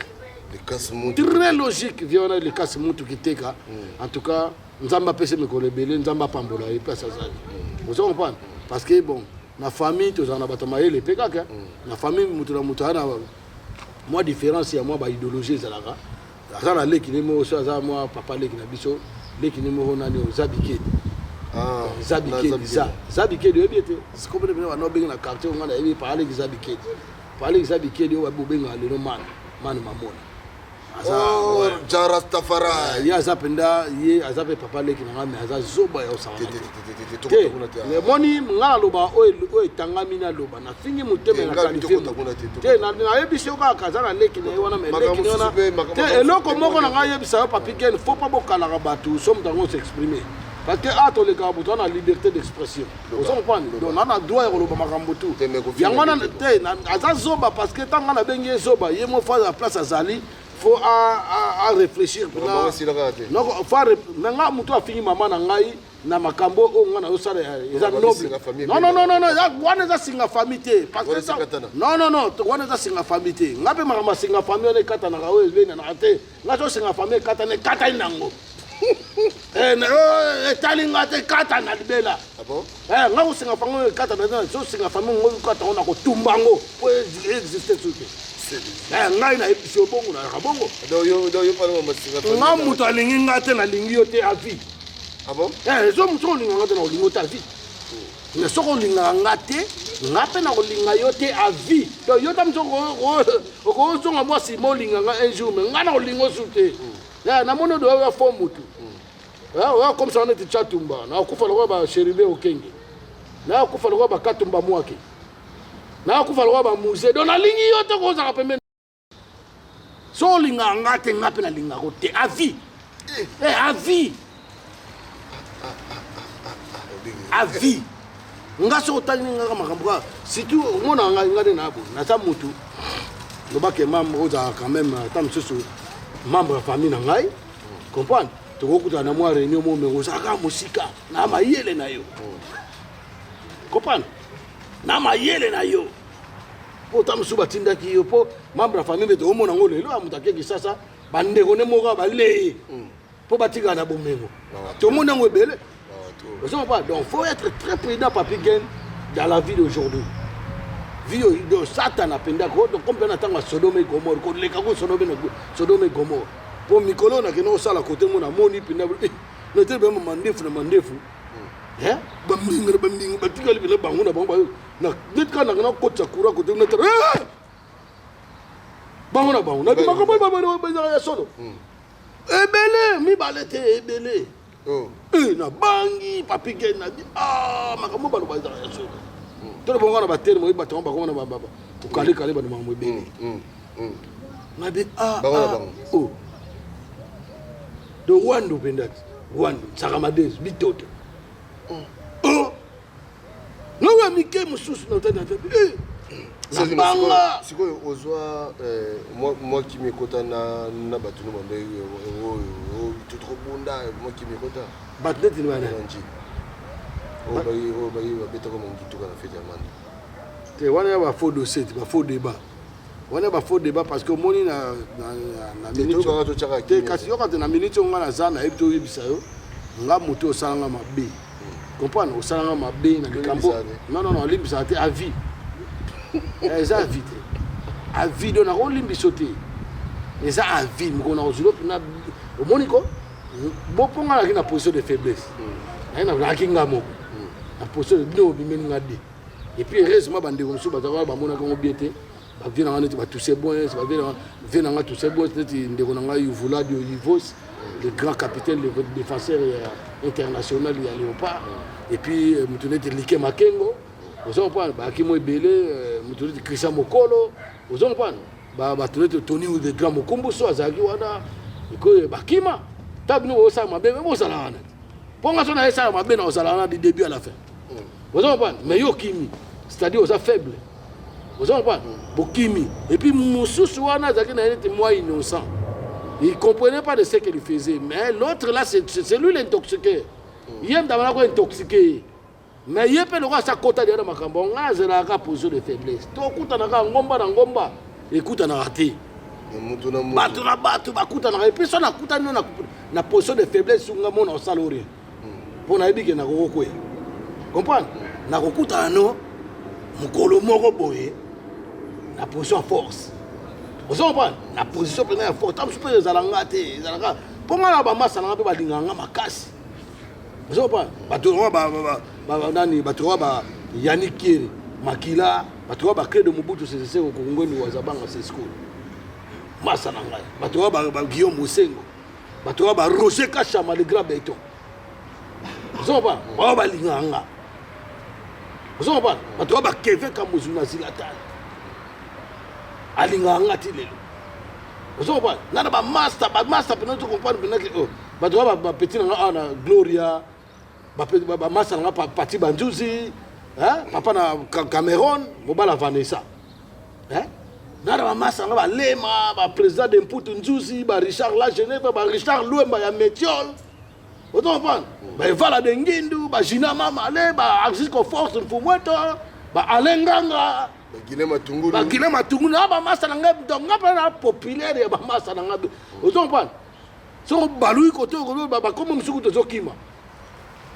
très logique vie wana likasi mutu kiteka mm. en tout cas nzambe apesi mikolo ebele nzambe apambola ye place azali mm. ozo comprendre parce que bon na famille tozala na bato mayele mpe kaka mm. na famille moto na moto aza na mwa différence ya mwa baidéologie ezalaka aza na leki ne moko so aza mwa papa leki na biso leki ne moko nani oyo zabikedi ah, zabikedi za zabikedi oyebi ete sikomene pene bana obengi na quartier onga nayebi paa leki zabikedi Fally eza bikedi oyo bobengaka lelo man man mamona oh, ja rastafari eh, ye aza mpenza ye aza mpe papa leki na ngai me aza zoba ya osangana te moni ngai naloba oyo etangami naloba nafingi motema na kalifie te nayebisi yo kaka aza na leki na ye wana me leki na wana te eloko moko na ngai yebisa yo papi ken fo pa bokalaka bato so moto yango s'exprimer parce que a tolekaka moto wana liberté d'expression ozo comprendre donc na na droit ya koloba makambo tu yango wana te aza zoba parce que ntango nga nabengi ye zoba ye mo fo place azali faut a réfléchir mais nga moto afingi mama na ngai na makambo oyo nga nazosala eza noble non non non non wana eza singa famille te parce que non non non wana eza singa famille te nga mpe makambo ya singa famille wana ekatanaka oyo ebenanaka te nga tosenga famille ekatana ekatani nango eh, oh, etali nga te ekatana libela ah eh, nga kosenga famille ekatana tosenga famille ngo ekata ngo na kotumba yango po existe su te eh, ngai nayebisi yo bongo nayaka bongo nga moto alingi nga te nalingi yo te avi ah ezo moto olinga nga te na kolingi yo te avi mais soki olingaka nga te nga mpe nakolinga yo te à vie donc yo ta mosu okozonga mwa nsima olinga nga un jour mais nga nakolinga osu te hmm. namoni odo oya fo motu hmm. oya komisa neti chatumba nakokufa lokola bacheribe okenge nakokufa lokola bakatumba mwake nakokufa lokola bamusee donc nalingi yo te kozala pembeni so olingaka nga te nga mpe nalingako te a vie eh. eh, a vie a vie nga soki otangi ngaka makambo kaka surtout omonaka ngai nga nde na boye naza motu lobake membre ozalaka quand même ata mosusu membre ya famille na ngai comprendre tokokutana na mwa réunion mo me ozalaka mosika na mayele na yo comprendre. Na mayele na yo. Mpo ta mosusu batindaki yo mpo membre ya famille mpe tokomona yango lelo ya moto ake Kisasa bandeko ne moko baleye mpo batikala na bomengo. Tomoni yango ebele. Ozo comprendre? Donc faut être très prudent Papy Gen dans la vie d'aujourd'hui. Vie oyo Satana mpenza ko donc comme na ntango ya Sodome et Gomorrhe koleka ko Sodome na Sodome et Gomorrhe. Mpo mikolo nakende kosala kote ngo namoni mpenza eh, nateli mpenza mandefu na mandefu eh, bambinga na bambinga batikali mpenza bango na bango neti kaka nakenda kokotisa courant kote natala eh! bango na bango nabimaka boye ezalaka ya solo ebele mibale te ebele oh. eh, nabangi papi gen nabi ah, makambo baloba ezalaka ya solo hmm. tolo bongo na batele moyebi bato yango bakoma na kokalekale bato makambo ebele hmm, hmm, nabi ah, ah, oh. de rwando mpenza rwando nsakamadezi bitoto oh. Nawa mike mosusu na otali na eh, na banga. Sikoyo ozwa eh, mwa kimi ekota na na bato no bando oyo tokobunda mwa kimi ekota. Bato neti ni bana. Oyo bayi babetaka mongituka na fete ya manda. Te wana ya ba faux dossier, ba faux débat. Wana ba faux débat parce que omoni na na minute te kasi yoka te na minute oyo nga naza nayebi te oyebisa yo nga moto osala nga mabe comprendre osala nga mabe na likambo non non non olimbisaka te à vie eh, eza à vie te à vie donc nakolimbisa te eza à vie mokolo nakozwilo mpena omoni ko bopo nga naki na position de faiblesse hmm. nayaki nga moko hmm. na position bino obimeli nga de Et puis heureusement bandeko mosusu bazalaka wana bamonaka yango bien te bavie na nga neti batuse boins bavie na nga tuse boins neti ndeko na ngai Yvuladio Yvos le grand capitaine le défenseur ya international ya Léopard et puis euh, moto neti Like Makengo ozo comprendre bayaki mo ebele euh, moto neti Christian Mokolo ozo comprendre bato neti Tony le grand Mokumbuso azalaki wana ekoyo bakima ta bino bosala mabe me bozala wana mpo nga so nayesala mabe na kozala wana du début à la fin oza comprendre mais yo okimi c'est-à-dire oza faible oza comprendre bokimi et puis mosusu wana azalaki na ye neti moi innocent il comprenait pas de ce qu'il faisait mais l'autre là c'est lui l'intoxiqué ye mdama nako intoxiqué ye mais ye mpe lokola asi akota deya na makambo yango ngai azelaka position de faiblesse tokutanaka ngomba na ngomba ekutanaka te bato na bato bakutanaka epuis so nakutani no na position de faiblesse nga mona osala o rien mpo nayebi ke nakokokwea comprendre nakokutana no mokolo moko boye na position ya force ozo comprendre na position mpenza ya force ntango mosusu mpe ezala nga te ezalaka mpo nga na bamasa na nga mpe balingaka nga makasi ozo comprendre bato yango nani bato yango ba yannick kiere makila bato yango ba credo mobutu sese seko kongweni wazabanga sesco masa na ngai bato yango ba guillaume mosengo bato oyo ba roger kashama le grand beton ozo comprendre baoyo balingaka nga ozo comprendre bato oyo bakeve kamuzu na zilatan alingaka nga ti lelo ozo comprendre nga na bamasta bamasta mpena ozo comprendre mpena ke oh, bato oyo bapeti na nga awa na gloria bamasta na nga pati banzuzi papa na cameron mobala vanessa Eh? Nara ba masa nga ba lema, ba président de Mputu Nzuzi, ba Richard La Genève, ba Richard Luemba ya Metiol. Ozo comprendre? Ba Evala de Ngindu, ba Gina Mamale, ba Arzico Force Mfumweto, ba Alain Nganga. Ba Guilain Matungulu. Ba Guilain Matungulu, na ba masa na nga, donc nga pe na populaire ya ba masa na nga. Ozo comprendre? Soko balui kote ba ba kombo musuku tozo kima.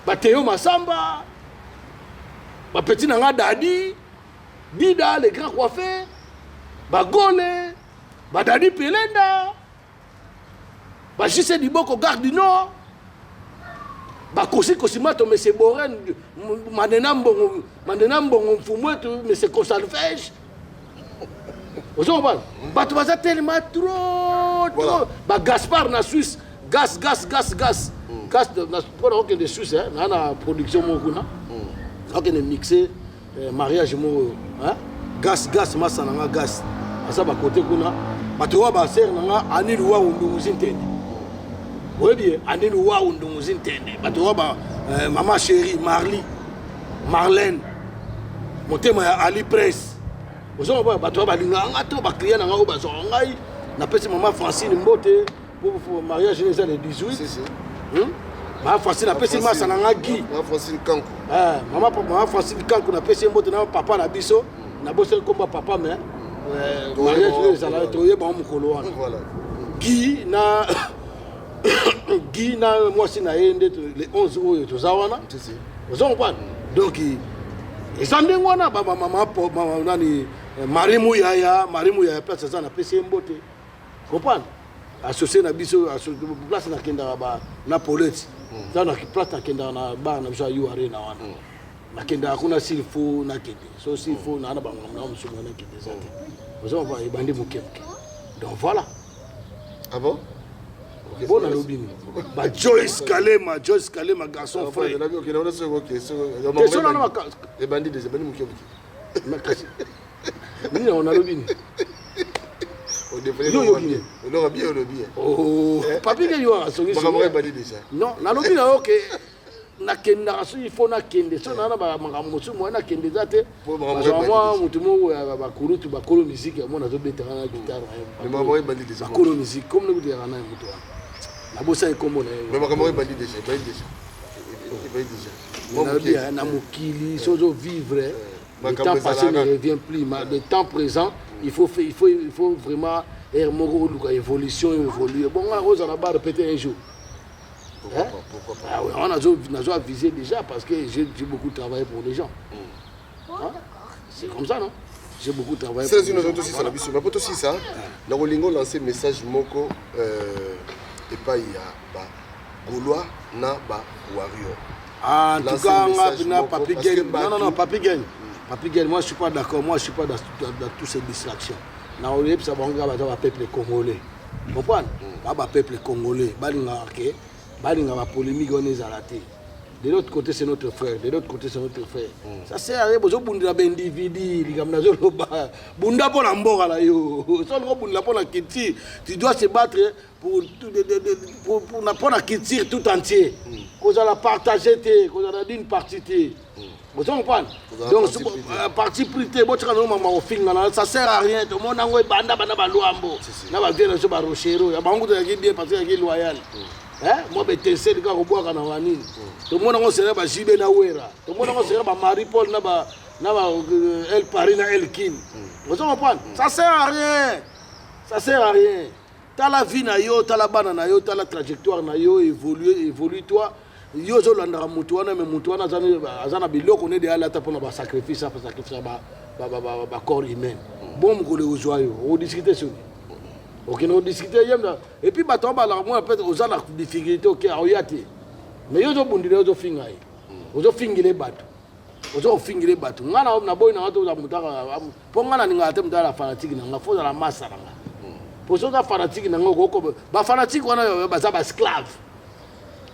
Ba Théo Masamba, ba petit na nga Dadi, Dida le grand coiffeur, Bagole, Badadi Pelenda, ba JC Diboko Gare du Nord, Bakosi Kosimato Monsieur Boren, Manena Mbongo, Manena Mbongo Mfumwetu, Monsieur Kosalfège. Ozo comprendre? Bato baza tellement trop trop. Ba Gaspard na Suisse, gas gas gas gas. Gas na pona okende Suisse hein, na na production moko kuna. Okende mixer Eh, mariage moko hein? gas gas masa na nga gas aza bakote kuna bato oyo basere na nga ani luwawu ndunguzi ntende oyebi ye ani luwawu ndunguzi ntende bato oyo ba eh, mama chérie marli marlène motema ya ali presse ozonga bato oyo balingaka nga to baclient na nga oyo bazwaka ngai napesi mama francine mbote po mariage eza le 18 hmm? Mama Francine apesi masa na nga Guy. Mama Francine Kanku. Eh, mama mama Francine Kanku napesi ye mbote na papa na biso. Nabosani kombo ya papa mais euh, mariage oyo ezala toyeba yango mokolo wana. Guy na Guy na mwasi na ye nde le 11 oyo toza wana. Ozo comprendre? Donc eza ndenge wana ba mama nani Marie Muyaya, Marie Muyaya place aza napesi ye mbote. Comprendre? Associé na biso place nakendaka ba na Paulette. Za na place nakendaka na bar na biso ya URA na wana. Nakendaka kuna s'il faut nakende. So s'il faut na na bango na mosusu mwana nakende eza te. Ozo comprendre ebandi moke moke. Donc voilà. Ah bon? Bon nalobi nini? Ba Joyce Kalema, Joyce Kalema garçon frère. Question na ebandi déjà ebandi moke moke. Makasi. Nini yango nalobi nini? Yo oyoki nini? Eloko bien olobi. Oh, papi ke yo asongi Makambo ebandi déjà. Non, nalobi na yo ke nakendaka soki il faut nakende so naa na makambo mosusu moye nakende eza te bazwa mwa motu moko ya bakulutu bakolo miziki yango nazobetaka na guitare bakolo miziki comme nekutu yaka naye motu wana nabosani nkombo na ye nalobi na mokili so ozovivre Le temps passé ne revient plus. Le temps présent, il faut, il faut, il faut vraiment ere moko oluka évolution évolue. Bon, nga nakozala bar peut-être un jour. Pourquoi pas, pourquoi pas. Ah oui, on a, a visé déjà parce que j'ai beaucoup travaillé pour les gens. Mm. Hein? C'est comme ça, non J'ai beaucoup travaillé pour les gens. C'est ça, biso. Mais aussi ça, na kolingo lancer message moko euh epai ya ba Gaulois na ba Warrior. Ah, en tout cas, nga na Papi Gain. Non, non, non, Papi Gain. Papi Gain, moi je suis pas d'accord, moi je suis pas dans, dans, dans toutes ces distractions. Na oyebisa bango kaka baza ba peuple congolais. Comprendre? Ba ba peuple congolais, balingaka ke balinga ba polémique wana ezala te. De l'autre côté c'est notre frère, de l'autre côté c'est notre frère. Ça sert à rien bozobundela ba individu, likambo nazoloba. Bunda mpo na mboka na yo. Soki olingi obundela mpo na culture, tu dois se battre pour, pour, pour, pour la culture tout entier. Kozala partager te, kozala d'une partie te. Ozo comprendre? Donc parti pris te, botika no mama ofinga na ça sert à rien. Tout monde ngo banda banda ba luambo. Na ba vieux na so ba rochero, ya bango to yaki bien parce que yaki loyal. Hein? Moi be tessé ka ko bwaka na wanini. Tout monde ngo sera ba JB na Wera. Tout monde ngo sera ba Marie Paul na ba na ba El Paris na El Kin. Ozo comprendre? Ça sert à rien. Ça sert à rien. Tala vie na yo, tala bana na yo, tala trajectoire na yo, évolue, évolue toi. Yo ozolandaka motu wana, mais motu wana aza na biloko nde deya alata mpona ba sacrifice, ba sacrifice ba ba ba ba, ba corps humain. Bon mokolo ekozwa yo, okodiskute soki okende kodiskute ye et puis bato babalaka mwana peut-être oza na difficulté oke aoya te, mais yo ozobundela ye, ozofinga ye, ozofingela ye bato, ozo kofingela ye bato. Ngai naboyi na nga te ozala moto mpo ngai nalingaka te moto azala fanatique na nga, fo ozala masa na nga. Mpo soki oza fanatique na nga okoko ba fanatique wana baza ba esclave.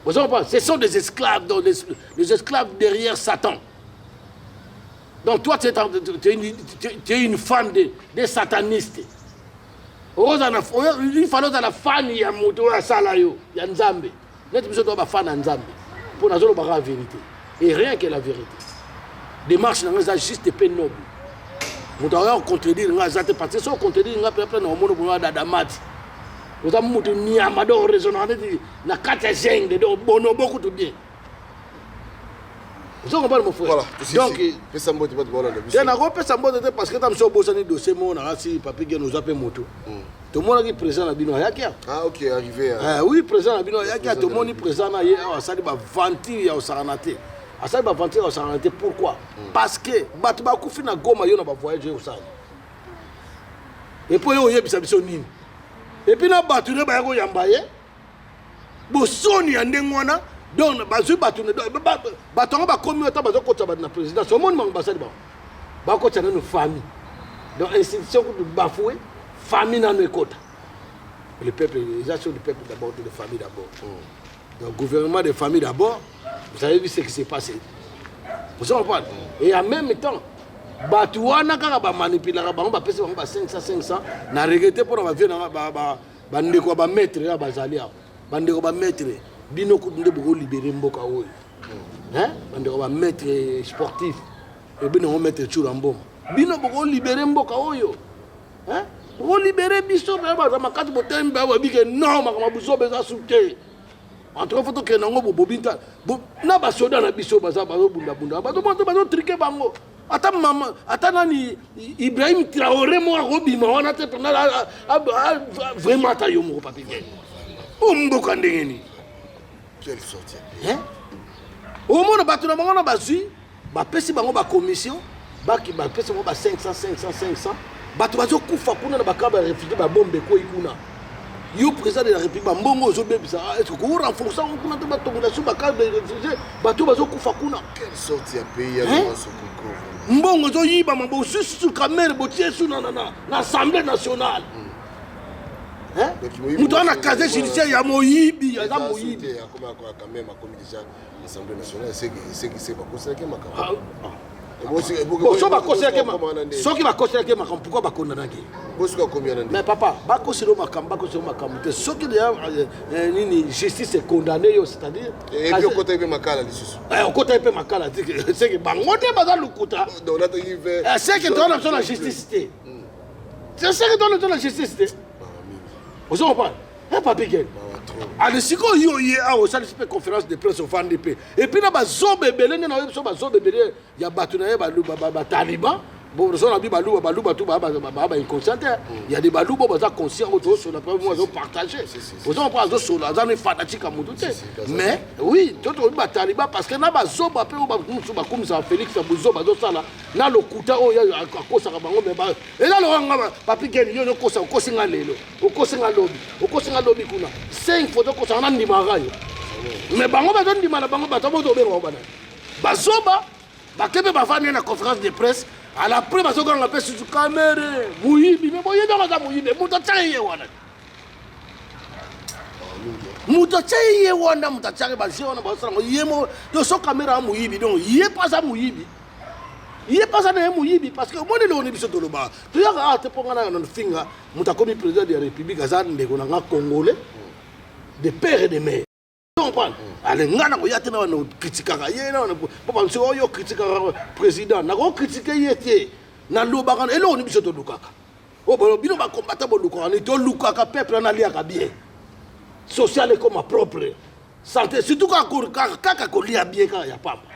Ozo comprendre? Ce sont des esclaves, donc les esclaves derrière Satan. Donc toi tu es, tu es, une, tu es une fan de, des satanistes. Ozala il fallait ozala fan ya moto oyo asala yo ya Nzambe. Neti biso toza ba fan ya Nzambe. Mpo nazolobaka la vérité. Et rien que la vérité. Démarche na nga eza juste mpe noble. Moto akoya kocontredire nga aza te parce que soki ocontredire nga mpe na omona bono adada mati. Oza moto nyama donc raisonnaka neti na kati ya jungle donc bonobo kutu bien. Ozo comprendre mon frère? Voilà, donc pesa mbote bato baolanda biso. Te nakopesa mbote te parce que ta mosu obosani dossier moko na kasi Papi Gen oza mpe moto. Tomonaki président na bino ayaki awa. Ah ok, arrivé. Eh, oui, président na bino ayaki awa, tomoni président na ye awa asali ba venture ya kosakana te. Asali ba venture ya kosakana te pourquoi? Parce que bato bakufi na Goma yo na ba voyage oyo osala. Et puis yo oyebisa biso nini? Et puis na bato ne baya koyamba ye bosoni ya ndenge wana donc bazwi bato bato yango bakomi ata bazokotisa bato na présidence omoni bango basali bango bakotisa nano famille donc institution kutu bafoue famille nano ekota le peuple eza sur le peuple d'abord de famille d'abord donc gouvernement de famille d'abord vous avez vu ce qui s'est passé vous comprenez et en même temps bato wana kaka bamanipulaka bango bapesi bango ba 500 500 na regrete mpona bavie na bandeko ya bamaître ya bazali awa bandeko bamaître bino kutu nde bokolibere mboka oyo bandeko bamaître sportif ebino yango maître Tshoura Mboma bino bokolibere mboka oyo bokolibere biso baza makasi botelemi bayo babike non makambo ya buzoba eza su te. En tout cas, faut tokende yango bobobi nta na basoda na biso baza bazobundabunda bazomona te bazotrike bango ata mama ata nani Ibrahim Traoré moko akobima wana te mpena vraiment ata yo moko papi gen o mboka ndenge nini omona bato na bango na bazwi bapesi bango bacommission bapesi bango ba 500 500 500 bato bazokufa kuna na bakaba ya réfugie babombe ekwei kuna yo président de la république bambongo ozobebisa ah, est ce que korenforce yango kuna te batongola su bakaba ya réfugie bato bazokufa kuna mbongo ezoyibama bosusu kamere botie su na assemblée nationale hmm. moto wana casier judiciaire ya moyibi aza moyibi Assemblée nationale seki se bakoselaki makambo. Ah, ah. Soki bakoselaki soki bakoselaki makambo pourquoi bakondanaki? Mais papa bakosela makambo bakosela makambo te soki deja euh, euh, nini justice econdamne yo c'est-à-dire et puis okotaki mpe makala lisusu eh, okotaki mpe makala seke bango nde baza lokuta eh, seke toza na biso na justice te hmm. seke toza na biso na justice te ozo comprendre Eh, papi ken ale sikoyo yo ye awa osalisi mpe conférence de presse ofandi mpe epuis na bazoba ebele nde naoyebi so bazoba ebele ya bato na ye bataliban so na bi baluba baluba tu baa bainconscient te mm. ya de baluba oyo baza conscient oyo tozosola mpe mo azopartage oza mpo azosola aza ne fanatique ya motu te mais oui to toyebi bataliban parce que na bazoba mpe oyo mosusu bakumisaka félix ya buzoba azosala na lokuta oyo akosaka bango mais eza lokola nga papi ken yo ozokosa okosi nga lelo okosi nga lobi okosi nga lobi kuna 5 fois okosa nga nandimaka yo mais bango bazondima na bango bato bozo obenga bango banani bazoba bake mpe bavandi na conférence de presse à la près bazoganga mpe susu kamere moyibi me boyebi yango aza moyibi moto atyaki ye wana moto atyaki ye wana moto atyaki baje wana bazosala yango ye mo to so kamere ya moyibi donc ye mpe aza moyibi ye mpe aza na ye moyibi parce que omoni eloko ni biso tolobaka toyaka awa te mpo ngai na finga moto akomi président de la république aza ndeko na nga congolais de père et de mère comprendre ale ngai nakoya te na kritikaka ye po bamosusu oyo kritikaka président nakokritike ye te nalobaka eloko ni biso tolukaka oyo bino bakombata bolukaka nini tolukaka peuple wana aliaka bien social ekoma propre santé surtout kaka kolia bien kaka ya pamba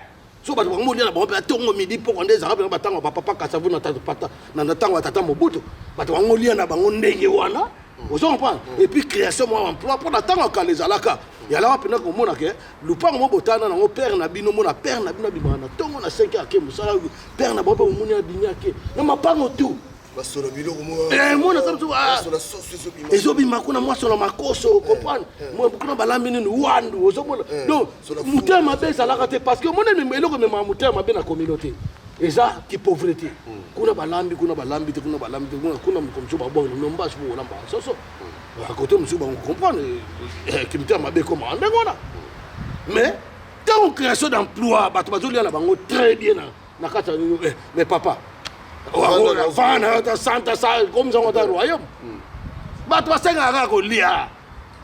so bato bango bolia na bango mpe ntongo midi pokwa nde ezalaka mpena batango ya bapapa kasavu na ntango ya tata mobutu bato bango lia na bango ndenge wana ozo comprendre et puis création mwa emploi mpo na ntango ya kala ezalaka yalaka mpena komona ke lupango mo botana nango père na bino mona père na bino abimaka na ntongo na 5 heures ake mosala père na bango mpe omoni abimi ake na mapango tout basola biloko eh, mona aza mosusu ah, ezobima kuna mwa solo makoso eh, comprendre eh. kuna balambi nini wandu ozomona donc motema mabe ezalaka te parce que omoni eloko ememaka motema mabe na communauté eza ki pauvreté hmm. kuna balambi kuna balambi te kuna balambi te kuna moto mosusu babwaki nombasi po kolamba soso hmm. kote mosusu bango comprendre kimotema mabe ekomaka ndenge wana hmm. mais ntango création d'emploi bato bazolia na bango très bien na kati ya eh, mais papa vana santa sa komisa ngo ata royaume hmm. bato basengaka kaka kolia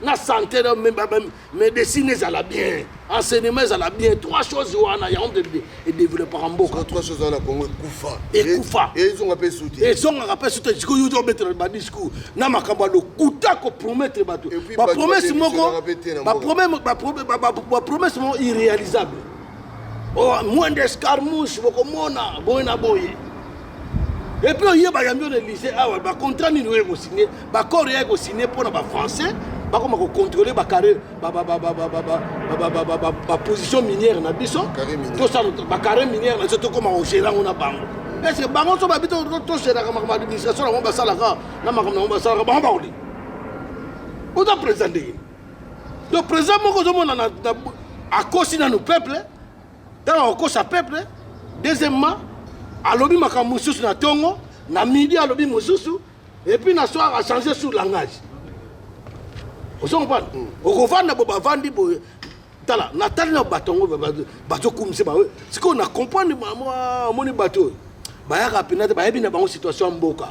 na santé médecine ezala bien enseignement ezala bien trois choses wana yango moto edeveloppaka mboka trois choses wana congo ekufa ekufa ezonga mpe su te ezongaka mpe su te sikoyo yo obetela badiscours na makambo ya lokuta kopromettre bato bapromesse moko bapromesse moko irréalisable Oh, moins d'escarmouche bokomona boye na boye epuis oye bayambi yo na élysée awa bacontrat nini oye kosigne baccord ya kosigne mpo na bafrançais bakoma kocontrole bacarré baposition minière na biso tosala bacarré minière na biso tokoma kogere yango na bango est ce que bango so babi togeraka makambo administration na bango basalaka na makambo na bango basalaka bango bakoli oza président ndenge donc président moko ozomona na, na, akosi nanu peuple ntango akokosa peuple deuxièmement alobi makambo mosusu na ntongo na midi alobi mosusu epuis na soir achange sur langage ozo comprendre mm. okovanda bo bavandi boye tala natali na bato yango bazokumisa bango sikoyo na comprendre omoni bato oyo bayaka mpena te bayebi na bango situation ya mboka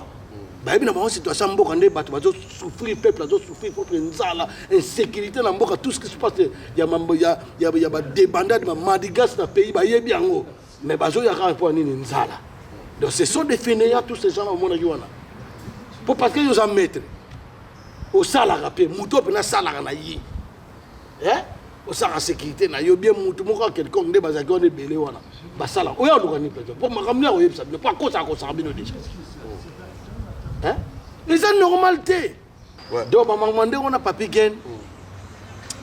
bayebi na bango situation ya mboka nde bato bazosouffrir peuple azosouffrir propre nzala insécurité na mboka tout ce qui se passe ya mambo ya, ya, ya badebandade bamadigas na pays bayebi yango mais bazoya kaka mpo ya nini nzala donc ce sont des fainéants tous ces gens là omonaki wana mpo parce que yo oza maître osalaka mpe moto oyo mpena asalaka na ye eh? Osaka sécurité na yo bien mutu moko quelconque nde bazalaki wana ebele wana basala oyo aluka nini mpenza mpo makambo nini akoyebisa bino mpo akosaka kosaka bino deja eza normal te. Donc bamakambo ndenge wana, Papi Gen,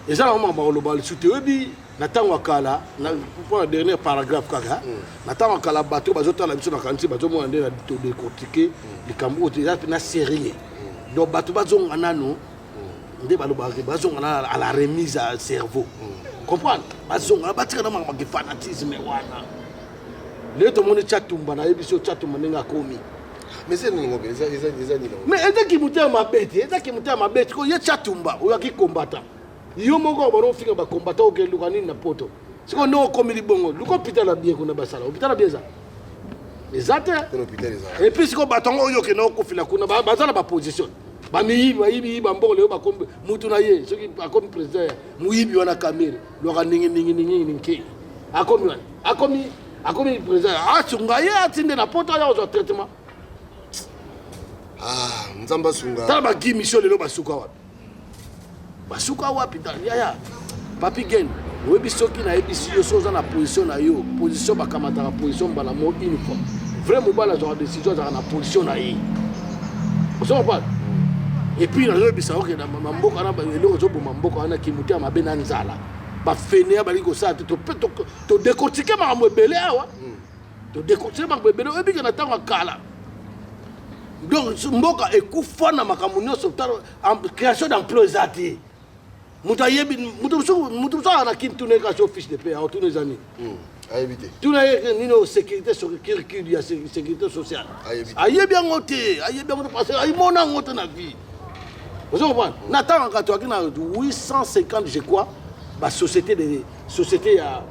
eza nango makambo akoloba lisusu te. Oyebi, na ntango ya kala, mpo na dernier paragraphe kaka, na ntango ya kala, bato bazotala biso, nakanisi bazomona nde na todécortiquer likambo oyo eza na sérieux. Donc bato bazonga nano nde balobaka, bazonga na à la remise à cerveau, comprendre, bazonga, batika na makambo ya fanatisme wana. Lelo tomoni Tshatumba, nayebi so Tshatumba ndenge akomi. Mais eza nini ngobe? Eza nini? Mais ezaki motema mabe te, ezaki motema mabe te. Ye Tshatumba oyaki combattant, yo moko bana ofinga bacombattant, okeluka nini na poto? Sikoyo ndenge okomi libongo, luka hôpital ya bien kuna, basala hôpital ya bien eza te. Et puis sikoyo bato yango oyo okende okofila kuna, baza na baposition, bamiyibi, bayibi bambongo. Lelo bakomi mutu na ye, soki akomi président ya moyibi wana Kamerhe, lwaka ndenge ndenge ndenge nke akomi wana, akomi président, asunga ye, atinde na poto, aya kozwa traitement. Ah, Nzambe asunga. Tala bagimisio lelo, basuka wapi? Basuka wapi? Yaya Papi Gen, oyebi, soki nayebisi yo, so oza na position na yo, position bakamataka position mbala mo une fois. Vrai mobali azwaka décision, azalaka na position na ye, ozo comprendre. Et puis nazoyebisa oke na mboka wana, eloko ezoboma mboka wana, kimotema mabe na nzala. Bafenea balingi kosala te. Todécortiquer makambo ebele awa, todécortiquer makambo ebele. Oyebi ke na ntango ya kala, donc mboka ekufa na makambo nyonso, création d'emploi eza te. Moto ayebi, moto mosusu aza na kini, tuna ye kasi fiche de paie, tuna eza nini. Ayebi te. Tuna ye nini oyo sécurité, curricule ya sécurité sociale. Ayebi yango te, ayebi yango te parce que ayimona yango te na vie, ozo comprendre. Na ntango kaka toyaki na 850, je crois, basociété de société ya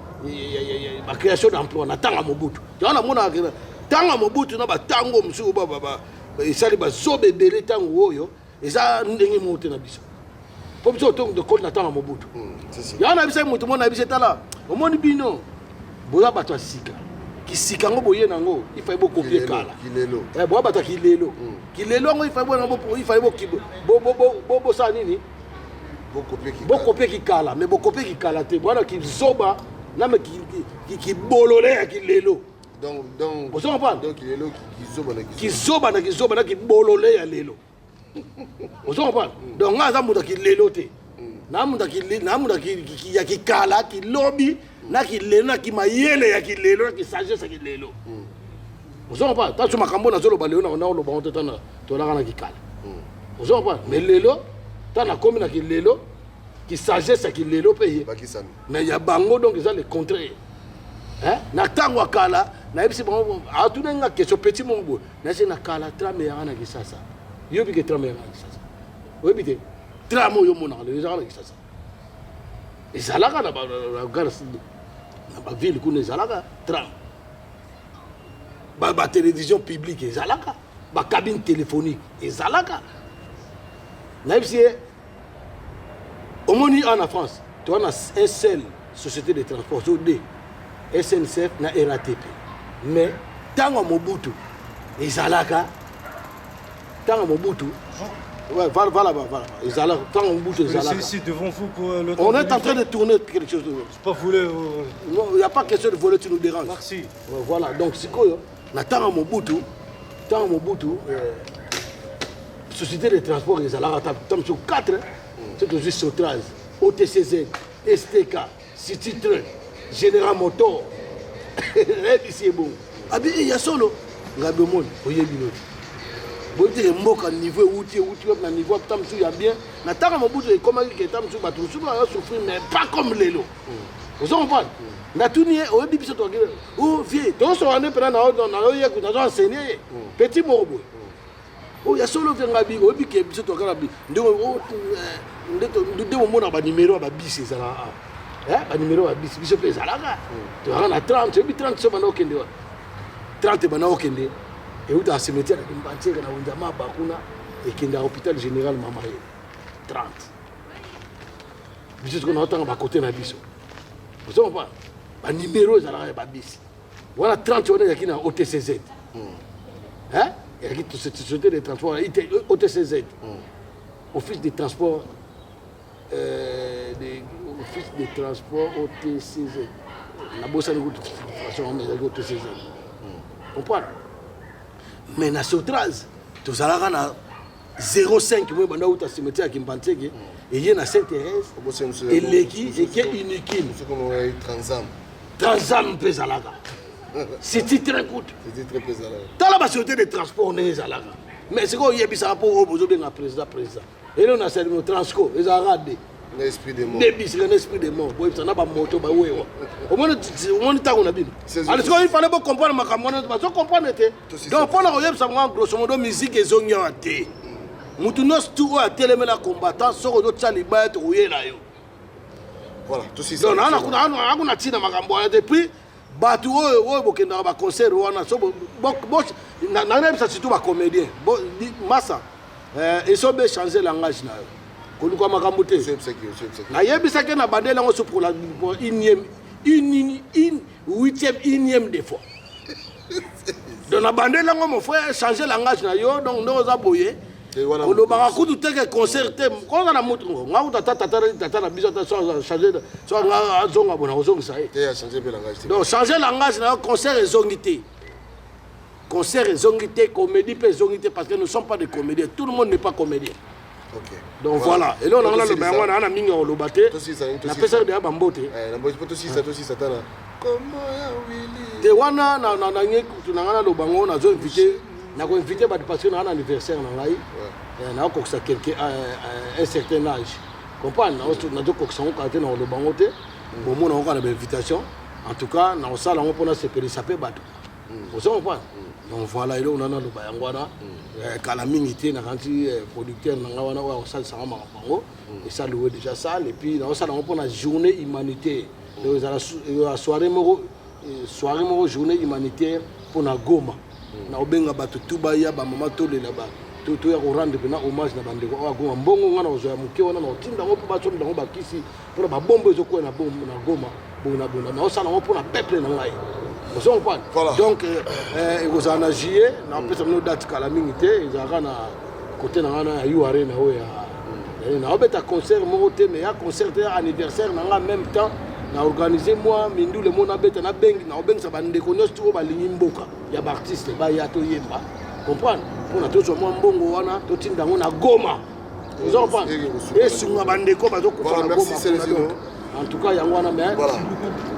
bacréation d'emploi na ntango ya Mobutu. Yango namonaka ntango ya Mobutu na batango mosusu esali bazoba ebele. Ntango oyo eza ndenge moko te na biso, mpo biso tokoli na ntango ya Mobutu. Yango na biso, moto moko na biso, etala, omoni bino boza bato ya sika, kisika yango boye nango, ifai bocopier kala. Boya bato ya kilelo, kilelo yango ifai ifai bosala nini? Bocopier kikala, mais bocopier kikala te, bwana kizoba name kibolole ya kilelo. Ozo comprendre? Kizoba na kizoba na kibolole ya lelo, ozo comprendre. Donc nga aza moto ya kilelo te, na moto ya kikala, kilobi na kilelo, na kimayele ya kilelo, na kisagesse ya kilelo, ozo comprendre. Taso makambo nazoloba lelo, naoloba ngo te tana tolaka na kikala, ozo comprendre. Mais lelo ta nakomi na kilelo, kisagesse ya kilelo mpe ye, mais ya bango donc eza le contraire. Na ntango ya kala, nayebisi bango, atuna nga question petit moko boye, nayebisi na kala tram eyaka na Kisasa. Yoyebi ke tram eyaka na Kisasa? Oyebi te? Tram oyo omonaka lelo ezalaka na Kisasa, ezalaka na baville kuna, ezalaka tram, batélévision publique ezalaka, bacabine téléphonique ezalaka. Nayebisi ye, omoni awa na France, toza na un seul société de transport, so d SNCF na RATP. Mais ntango ya Mobutu ezalaka, ntango ya Mobutu. Ouais, voilà, voilà, voilà. Ezalaka, ntango Mobutu ezalaka. ici devant vous pour le On est en train de tourner quelque chose. Pas voler. Non, il n'y a pas question de voler, tu nous déranges. Merci. Ouais, voilà, donc sikoyo, na ntango ya Mobutu, ntango ya Mobutu, société de transport ezalaka ta mosusu 4. So tozwi Sotraz, OTCZ, STK, City Train, General Motor. Nayebisi ye bongo, abi ya solo. Ngabi omoni, oyebi no te, boyebi teke mboka niveau ewuti wapi na niveau ta mosusu ya bien. Na ntango Mobutu ekomaki ke ta mosusu bato mosusu baza souffrir, mais pas comme lelo, ozo comprendre. Natuni ye, oyebi biso toki o vie tozosoka nde mpena nayoyeku, nazo enseigner ye petit moko boye oyo ya solo vie. Ngabi oyebi ke biso tokala nde omonaka banimero ya babisi ezalaka awa, banimero ya babisi biso mpe ezalaka. Tozalaka na 30, oyebi 30 so banda okende wa 30, banda okende eutaka cimetière ya Kimbanseke na wenza maba kuna, ekendaka hôpital général Mama ye 30. Biso sikoyo naotanga bakote na biso, ozo comprendre, banimero ezalaka ya babisi wana. 30 wana ezalaki na OTCZ, ezalaki société de transport OTCZ, office de transport. euh, de, office de transport otcz nabosani kutu signification yango ezalaki otcz comprendre mais na sotraz tozalaka na 05 moyo banda uta cimetière ya kimbanseke eye na saint thérèse eleki eke unikine transam mpe ezalaka city train kutu tala basociété de transport ndenge ezalaka mais sikoyo oyebisaka mpo oyo bozobenga président président elo na salino transco ezalaka de nde bisika na esprit de mort boyebisa na bamoto bawewa omoni ntango na bino alors sikoyo il fallait bocomprendre makambo wana bazo comprendre te donc mpo na koyebisa bango grosso modo musique ezongi awa te motu nyonso tu oyo atelemela combattant soki ozotya libaya tokoyela yo donc akuna ntina makambo wana te puis bato oyo oyo bokendaka baconcert wana so nayebisa surtout bacomédien masa eh, esobe changer langage na yo koluka makambo te nayebisaki na bandeli yango so pour la unième une, une, huitième unième des fois donc na bandeli yango mon frère changer langage na yo donc ndenge oza boye kolobaka kutu te ke concert te koza na mutu ngo nga kutu ata tata tata na biso ata so changer so nga azonga bona kozongisa ye donc changer langage na yo concert ezongi te concert ezongi te comédie mpe ezongi te parce que nous sommes pas des comédiens tout le monde n'est pas comédien Okay. donc voilà eloko nanga naloba yango wana ana mingi ya koloba te napesaki deya bambote te wana nange kutu na ngai naloba yango nazo invite nakoinvite bato parce que naa na anniversaire na ngai eh, nakokokisa quelque euh, un certain âge comprendre nazokokisa yango kaka te nakoloba yango te bomona yango kaka na bainvitation en tout cas nakosala yango mpo nasepelisa mpe bato mm. ozo comprendre mm. donc voilà eloko nana aloba yango wana mm. eh, kala mingi te nakanisi eh, producteur na ngai wana oyo akosalisaka makambo yango esaloue déjà salle et puis naosala yango mpona journée humanitaire donc ezala soirée moko eh, soirée moko journée humanitaire mpona goma nakobenga bato tu baya bamama tolela ba toya korendre mpena hommage na bandeko oyo agoma mbongo ngai nakozwa ya moke wana nakotinda yango mpo basombela yango bakisi mpona babombo ezokwea na goma boye na boye naosala yango mpona peuple na ngai ozo comprendre donc euh, euh, ekozala na juillet nakopesa bino date kala mingi te ezalaka na kote na ngai na ya ure na oyo ya naobeta concert moko te mais ya concert te ya anniversaire na ngai même temps na organise mwa mindule mo nabeta nabengi naobengisa bandeko nyonso ti oyo balingi mboka ya baartiste baya toyemba comprendre mpona tozwa mwa mbongo wana totinda yango na goma ozo comprendre esunga bandeko bazokufa na goma kuna en tout cas yango wana mais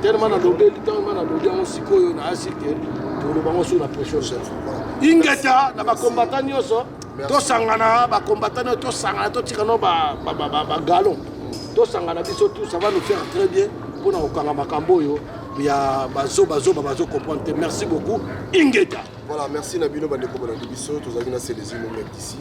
tellement nalobeli tellement nalobi yango sikoyo nayasi ke toloba yango sur la pression ingeta na bakombata nyonso tosangana bakombata nyonso tosangana totika no bagalon tosangana biso tout ça va nous faire très bien mpona kokanga makambo oyo ya bazobazoba bazo comprendre te merci beaucoup ingeta voilà merci na bino bandeko bolandi biso tozalaki na selezino mec d'ici.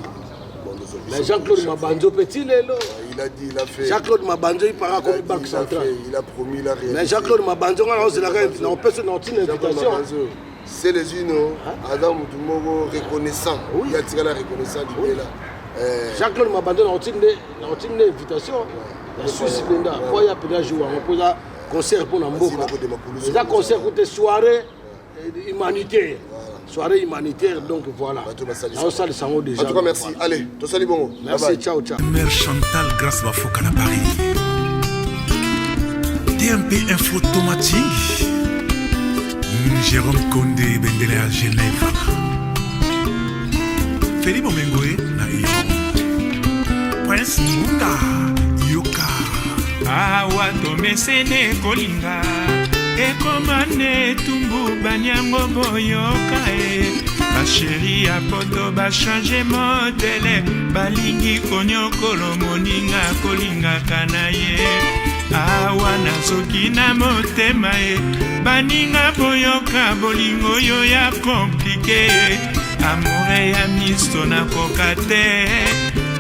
Mais Jean-Claude Mabanzo petit lelo. Il a dit, il a fait. Jean-Claude Mabanzo il part comme banque centrale. Il a promis, il a réalisé. Mais Jean-Claude Mabanzo on a la on peut se noter une invitation. Celezino aza mutu moko reconnaissant. Oui. Il a tiré la reconnaissance du oui. là. Euh... Jean-Claude Mabanzo na otinde na otinde invitation. La Suisse penda. Po ya penda jour on pose concert pour na mboka. Eza concert côté soirée humanitaire soirée humanitaire donc voilà naosalisa yango déjà en tout cas merci voilà. allez tosali bongo merci bye bye. Ciao ciao mère Chantal Grâce Bafoka na Paris TMP Info Tomating Jérôme Condé Bendele à Genève Feli Bomengoe na Iran Prince Munga Yoka Awa tomesene kolinga ekoma nde etumbu baniango boyoka e basheri ya poto bachange modele balingi konyokolo moninga kolingaka na ye awa nazoki na motema e baninga boyoka bolingo oyo ya komplike amore ya miso nakoka te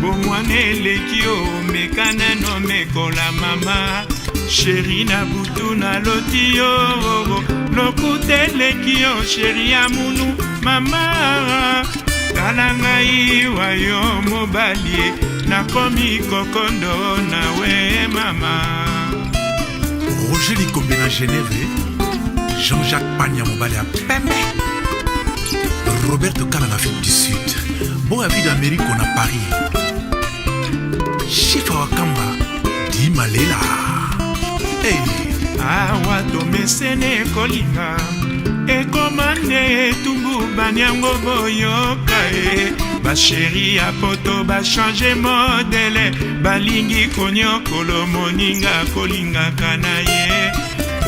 bomwana eleki omeka nano mekola mama sheri na butu naloti yo lokuta eleki yo sheri ya munu mama tala ngai wa yo mobali nakomi kokondo nawe mama roger likombe na geneve jean-jacques panya mobali ya pembe roberto kala na afrique du sud boya vida ameriko na paris shifa wakamba Malela. Hey. Awa tomesene kolinga ekoma nde etumbu baniango boyoka e basheri ya poto bachange modele balingi konyokolo moninga kolingaka na ye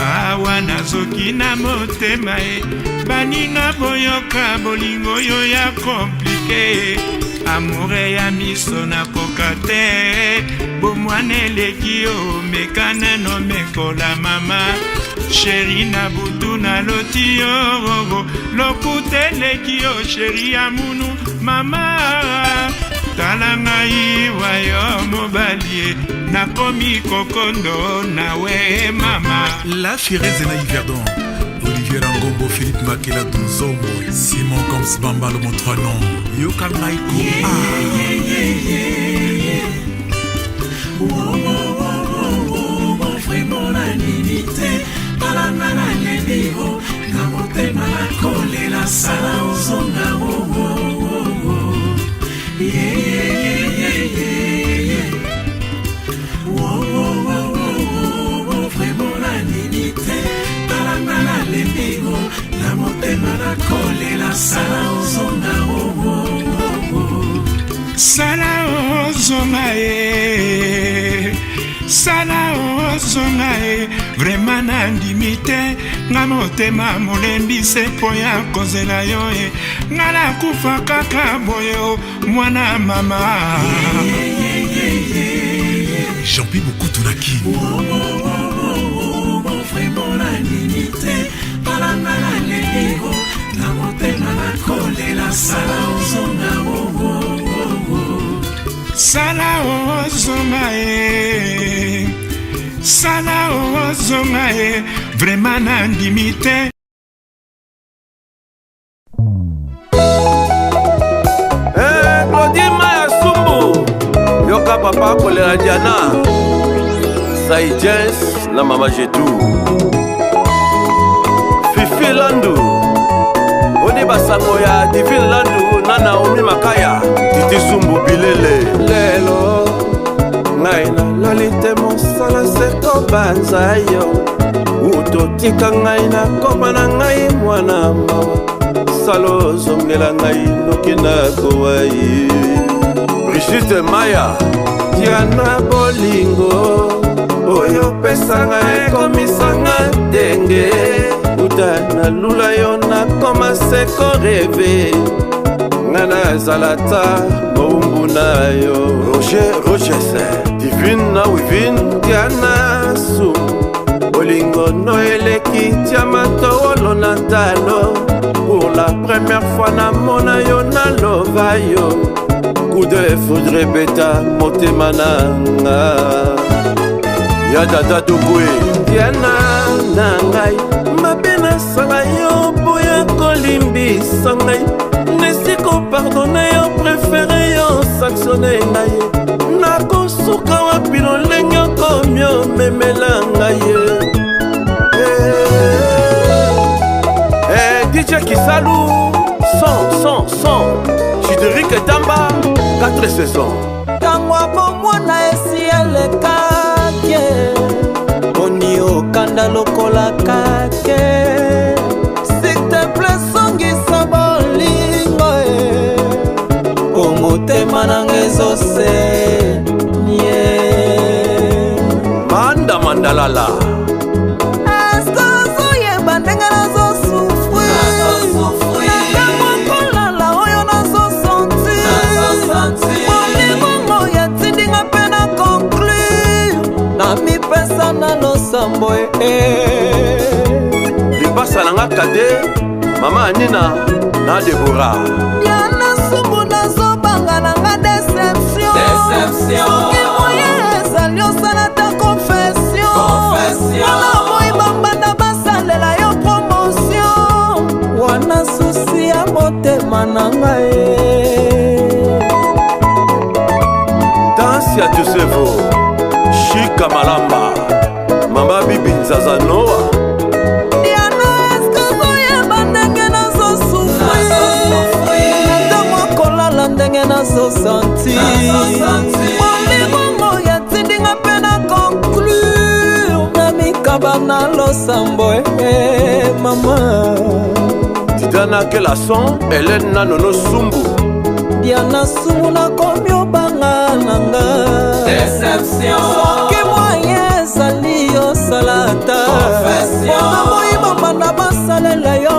awa nazoki na motema e baninga boyoka bolingo oyo ya komplike amoure ya miso nakoka te bomwana eleki yo meka nano mekola mama sheri na butu naloti yo lokuta eleki yo sheri ya munu mama tala ngai wayo mobali ye nakomi kokondo nawe mama La Fireze na Yverdon Olivier Rangombo, Philippe Makela Dunzombo, Simon Koms Bamba le mon trois noms. Yoka ngai ko. Vraiment nalini te talanga naleli o na motema nakolela sala ozonga vraiment nalini te talanga nalembi o na motema nakolela sala ozonga sala ozonga ye sala ozonga ye vraimen nandimi te nga motema molembi se mpo ya kozela yo ye nga nakufa kaka boye o mwana mama Jean-Pi Bokutu na Kin. Vraiment nalini te talanga naleli o na motema nakolela sala ozonga sala ozonga ye sala ozonga ye vraimen nandimi te Eh, Claudine Maya Sumbu yoka papa kolela Diana Sai Jens na mama Jetou Fifi Landu oni basango ya Divine Landu na Naomi Makaya Titi Sumbu Bilele lelo ngai nalali te mosala se kobanza yo utotika ngai nakoma na ngai mwana mawa sala ozongela ngai noki nakowa ye Brigitte Maya Diana bolingo oyo opesanga ekomisanga ndenge uta nalula yo nakoma se koreve nga nazala ta mowumbu na yo Roger Roges Divine na Wivine Diana Sumbu bolingo no eleki tia matowolo na talo pour la première fois namona yo nalova yo coup de foudre ebeta motema na nga ya dada tokwe diana na ngai mabe nasala yo boya kolimbisa ngai nesi kopardone yo prefere yo sanctionne ngai nakosuka wapi lolenge okomi omemela ngai ye Eh, DJ Kisalu, son, son, son. Chideric Tamba, 4 saisons. Ntango ya bomwana esi elekaki boni okanda lokola kake s'il te plaît songisa bolingo e po motema nanga ezosenye Manda Mandalala. Eske ozoyeba ndenge nazosufrir na ntango kolala oyo nazosentir bolingo oyo etindinga mpe na conclure na mipesa na losambo e Lipasa na nga kade, mama Anina na Deborah. Diana Sumbu nazobanga na nga deception soki moye ezali osala ta confession wana boyi bambanda basalela yo promotion wana susi ya motema na ngai Danse ya Josevo, Shika Malamba, mama Bibi Nzaza Noa. Diana eske ozoyeba ndenge nazosufrir na ntango kolala ndenge nazosanti bolingo oyo etindinga mpe na conclure losambo e mama. Titana Kelason, Hélène Nanono Sumbu. Diana Sumbu nakomi obanga na nga. Deception. Soki moyen ezali osala ata. Confession. Mpona boyi bambanda basalela yo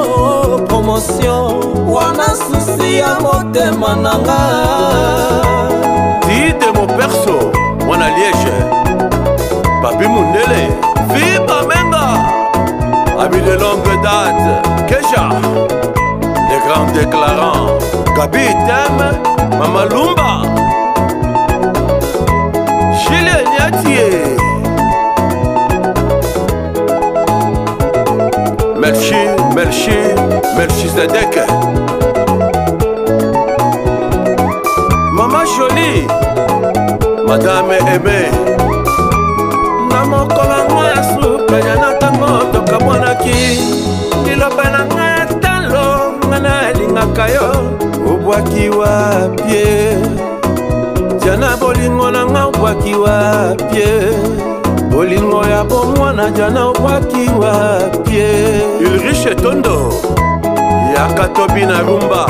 promotion. Wana susi ya motema na nga. Tide mon perso, mwana Liège. Papi Mundele, Fiba Menga. Ami de longue date, Keja. Les grands déclarants, Gabi Tem, Mama Lumba. Julien Niatier. Melchi, Melchi, Melchizedek. Mama Jolie, Madame Aimée. Na mokolo yango ya suka ya na ntango tokamwanaki, liloba na ngai ya talo, nga nalingaka yo, obwaki wapie Diana, bolingo na nga obwaki wapie, bolingo ya bomwana Diana obwaki wapie. Ulrich Tondo, yaka tobi na rumba.